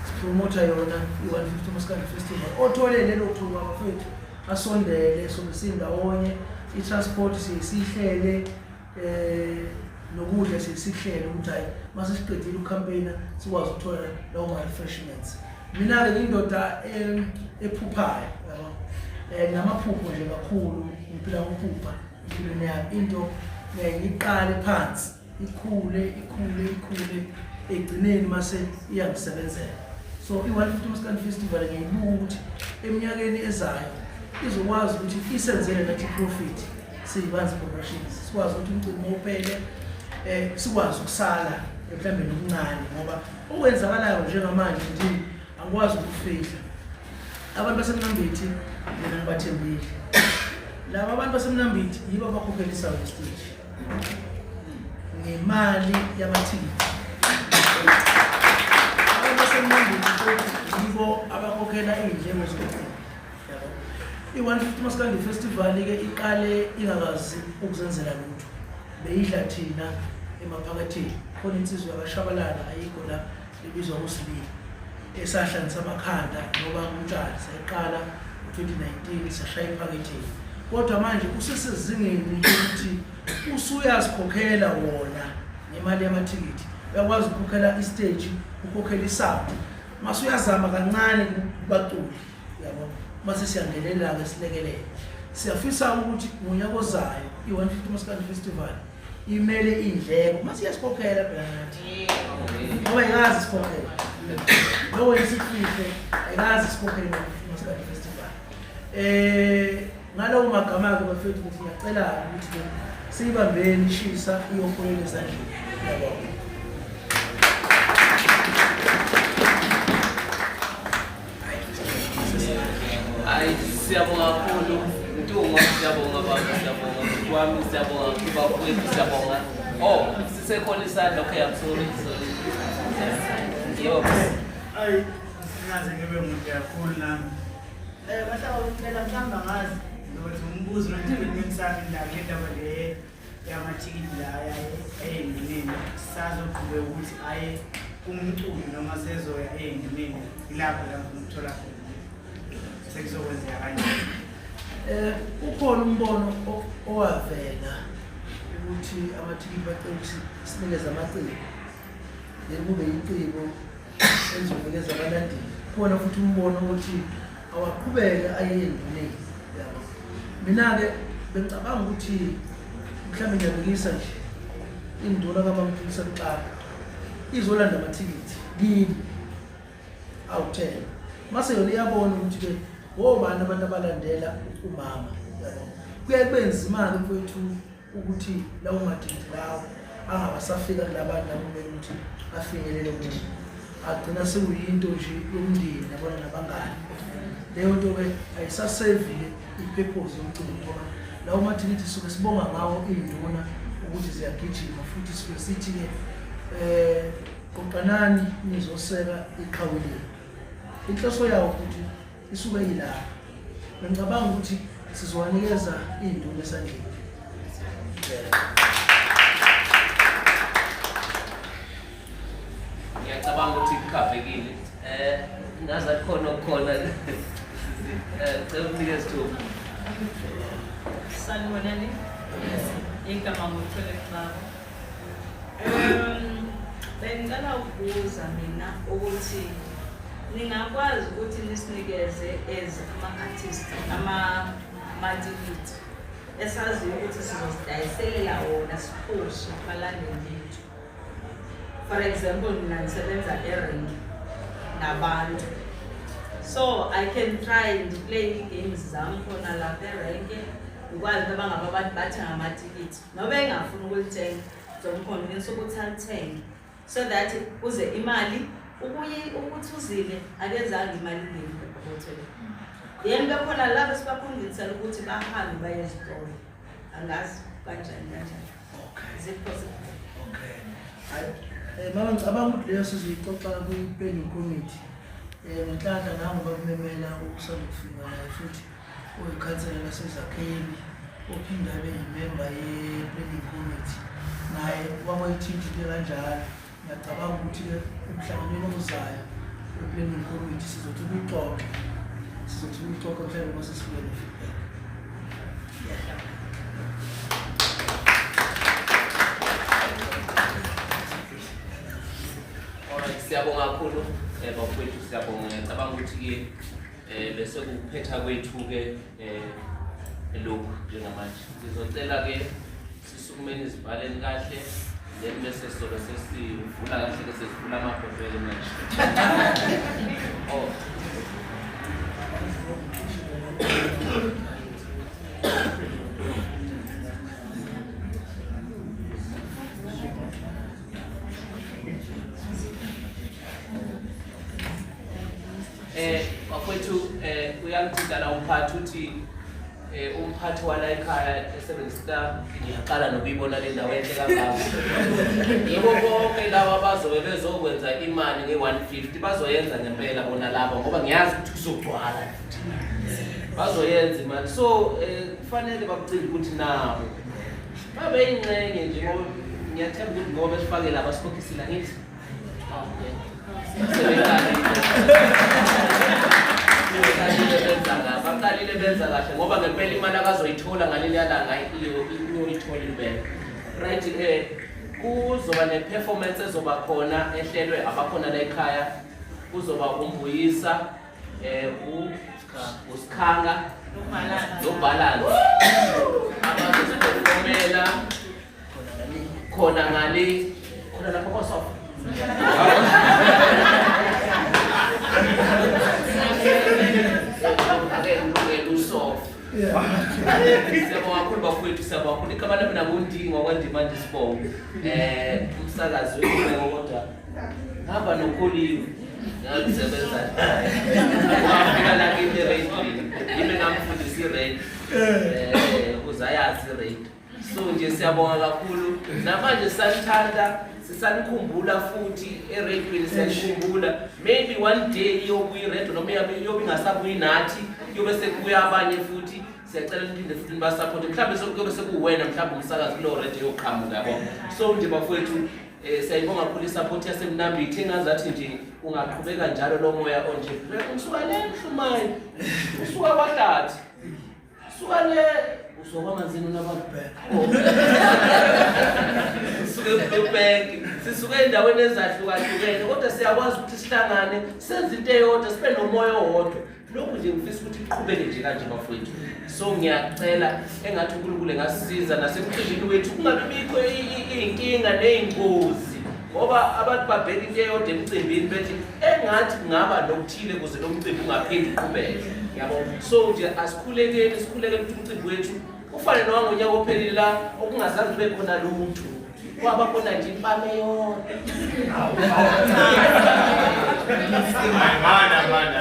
sipromotha yona i-150 Maskandi Festival. Othole lelo thuba bafethu asondele, sobe sindawonye, i-transport siyihlele, nokudla siyisihlele ukuthi hayi mase siqedile ukucampaigna sikwazi ukuthola lawo ma-refreshments. Mina-ke ngiyindoda ephuphayo, yabo. Nginamaphupho nje kakhulu, ngiphila ngokuphupha empilweni yami. Into ngiyiqale phansi, ikhule, ikhule, ikhule, egcineni mase iyangisebenzela. So i-150 Maskandi Festival ngiyibuka ukuthi eminyakeni ezayo izokwazi ukuthi isenzele nathi profit siyibanzi Productions, sikwazi ukuthi umcimbi uphele sikwazi ukusala mhlawumbe nokuncane, ngoba okwenzakalayo njengamanje nje angikwazi ukufihla. Abantu baseMnambithi mina ngibathembile. Laba abantu baseMnambithi yibo abakhokhela i-sound stage ngemali yamathikithi. Abantu baseMnambithi futhi yibo abakhokhela iy'ndleko zomcimbi. Yabo. I-150 Maskandi Festival-ke iqale ingakazi ukuzenzela lutho, beyidla thina emaphaketheni. Khona insizwa yakashabalala ayikho la ebizwa ngoSibili, esahlanganisa amakhanda noba umtshali, sayiqala ngo-2019 sashaya ephaketheni. Kodwa manje usesezingeni lokuthi usuyazikhokhela wona ngemali yamathikithi, uyakwazi ukukhokhela isiteji, ukukhokhela isound, mase uyazama kancane kubaculi, yabo. Mase siyangenelela-ke silekelele. Siyafisa ukuthi ngonyaka ozayo i-150 Maskandi Festival imele iy'ndleko, mase iyasikhokhela phela nathi, ngoba ayikazi isikhokhele lokho esikufihle, ayikazi isikhokhele i-150 Maskandi Festival. Ngalowo magama-ke bafethu, ukuthi ngiyacela ukuthi siyibambeni ishisa iyopholela ezandleni. Ngiyabonga. Hayi, siyabonga kakhulu Ntungwa, siyabonga baba, siyabonga bhuti wami, siyabonga kakhulu bafowethu, siyabonga. Oh, sisekhona isandla. Okay, I'm sorry, sorry. Yebo. Ayi, singaze ngibe mude kakhulu nami. Bahlaba ukucela mhlawumbe angazi ukuthi umbuzo njengoba sami la ngendaba le yamathikithi la ey'nduneni, sazoqhubeka ukuthi aye kumculi noma sezoya ey'nduneni, ilapho la ngifuna ukuthola khona sekuzokwenzeka kanjani. Ukhona umbono owavela ukuthi amathikithi bacela ukuthi sinikeze amaciko, then kube iciko elizonikeza abalandeli. Khona futhi umbono ukuthi awaqhubeke aye enduneni, yabo. Mina-ke bengicabanga ukuthi mhlawumbe ngiyabekisa nje, induna kaMamthulisa Mxaka izolanda amathikithi kimi awu-10, mase yona iyabona ukuthi-ke wobani abantu abalandela umama, yabo. Kuyaye kube nzima-ke mfowethu ukuthi lawo mathikithi lawo angabasafika kulabantu labo kumele ukuthi afinyelele kubo, agcina sekuyinto nje yomndeni, yabona, nabangani. Leyo nto-ke ayisasevi-ke i-purpose yomcimbi, ngoba lawo mathikithi suke sibonga ngawo iy'nduna ukuthi ziyagijima, futhi suke sithi-ke qoqanani nizoseka iqhawe lenu. Inhloso yawo futhi isuke ilapho. Ngicabanga ukuthi sizowanikeza iy'nduna esandleni. Ngiyacabanga ukuthi kukhavekile. Ngazi akukhona okukhona. Cela unike isithuba. Sanibonani. Igama nguThole Xaba. Bengicela ukubuza mina ukuthi ningakwazi ukuthi nisinikeze as ama-artist amathikithi esaziyo ukuthi sizosidayiselela wona siphushe kubalandeli bethu. For example, mina ngisebenza erenki nabantu, so I can try and play ii-games zam khona lapha erenke, ngikwazi into yoba ngaba abantu bathenga amathikithi noba engafuni ukulithenga, ndizomconvince ukuthi alithenge so that kuze imali ubuye ukuthi uzile akezange imali ingene epokothweni. Then bekhona labo esibaconvinsela ukuthi bahambe baye ezitolo, angazi kanjani kanjani. Is it possible? Okay. Hayi, mama, ngicabanga ukuthi leyo sizoyixoxa kwi-planning committee. Ngenhlanhla nangu bakumemela ukusanda kufika naye futhi oyikhansela laseZakheni, ophinde abe yimemba ye-planning committee. Naye wakwayithinta into kanjalo. Ngiyacabanga ukuthi-ke emhlanganweni ozayo we-planning committee sizothi ukuyixoxa. Sizothi ukuyixoxa mhlawumbe uma sesifike ne-feedback. Yeah. Alright, siyabonga kakhulu. Bafowethu siyabonga, ngiyacabanga ukuthi-ke bese kuphetha kwethu-ke lokhu njengamanje. Ngizocela-ke sisukumeni izibhaleni kahle, then bese sizobe sesivula kahle-ke, sesivula amabhodlela manje. Oh. Bafowethu, uyangithinta la umphathi, uthi umphathi wala ekhaya e-Seven Star, ngiyaqala nokuyibona le ndawo enhle kangaka. Yebo, bonke laba bazobe bezokwenza imali nge-150 bazoyenza ngempela bona laba, ngoba ngiyazi ukuthi kuzogcwala futhi bazoyenza imali. So kufanele bakucinde ukuthi nabo babe yingxenye nje, ngoba ngiyathemba ukuthi ngoba besifake laba sikhokhisile, angithi? Sebeqalile benza kahle, baqalile benza kahle, ngoba ngempela imali akazoyithola ngaleliya langa uyoyithola impela. Right, kuzoba ne-performance ezoba khona ehlelwe abakhona la ekhaya. Kuzoba uMbuyisa, uSikhanga noBalance abazosi-performela khona ngale, khona lapho kosofa. Ake ngilungele usofa. Siyabonga kakhulu bafowethu, siyabonga kakhulu. Igama lami nakuNdingi wakwaNdimande isibongo. Umsakazi wethu, kodwa ngihamba noKholiwe, ngakusebenza naye. Wafika la kimi ereyidweni, yimi ngamfundisa iredi, ukuze ayazi iredi. So nje siyabonga kakhulu. Namanje sisanithanda, sisanikhumbula futhi ereyidweni siyanikhumbula. Maybe one day iyobuya iredio, noma iyobe ingasabuyi nathi, kuyobe sekubuya abanye futhi. Siyacela niphinde futhi niba-supporte. Mhlawumbe sekuyobe sekuwena mhlawumbe umsakazi kulowo radio yoqhamuka, yabo. So nje bafowethu, siyayibonga kakhulu i-support yaseMnambithi, engazathi nje ungaqhubeka njalo lo moya onje. Usuka le Mhlumayo, usuka kwaHlathi, usuka le, usuka kwaManzini, unabakubheka, usuke eBluebank, sisuke ey'ndaweni ezahlukahlukene, kodwa siyakwazi ukuthi sihlangane senze into eyodwa, sibe nomoya owodwa. Lokhu nje ngifisa ukuthi kuqhubeke nje kanje bafowethu. So ngiyacela, engathi uNkulunkulu engasisiza nasemcimbini wethu kungabi bikho iy'nkinga ney'ngozi, ngoba abantu babheka into eyodwa emcimbini, bethi engathi kungaba nokuthile kuze lo mcimbi ungaphindi uqhubeke, yabo. So nje asikhulekeni, sikhulekeni ukuthi umcimbi wethu ufane nowangonyaka ophelile la okungazange kube khona lutho, kwaba khona nje impama eyodwa. Mana mana.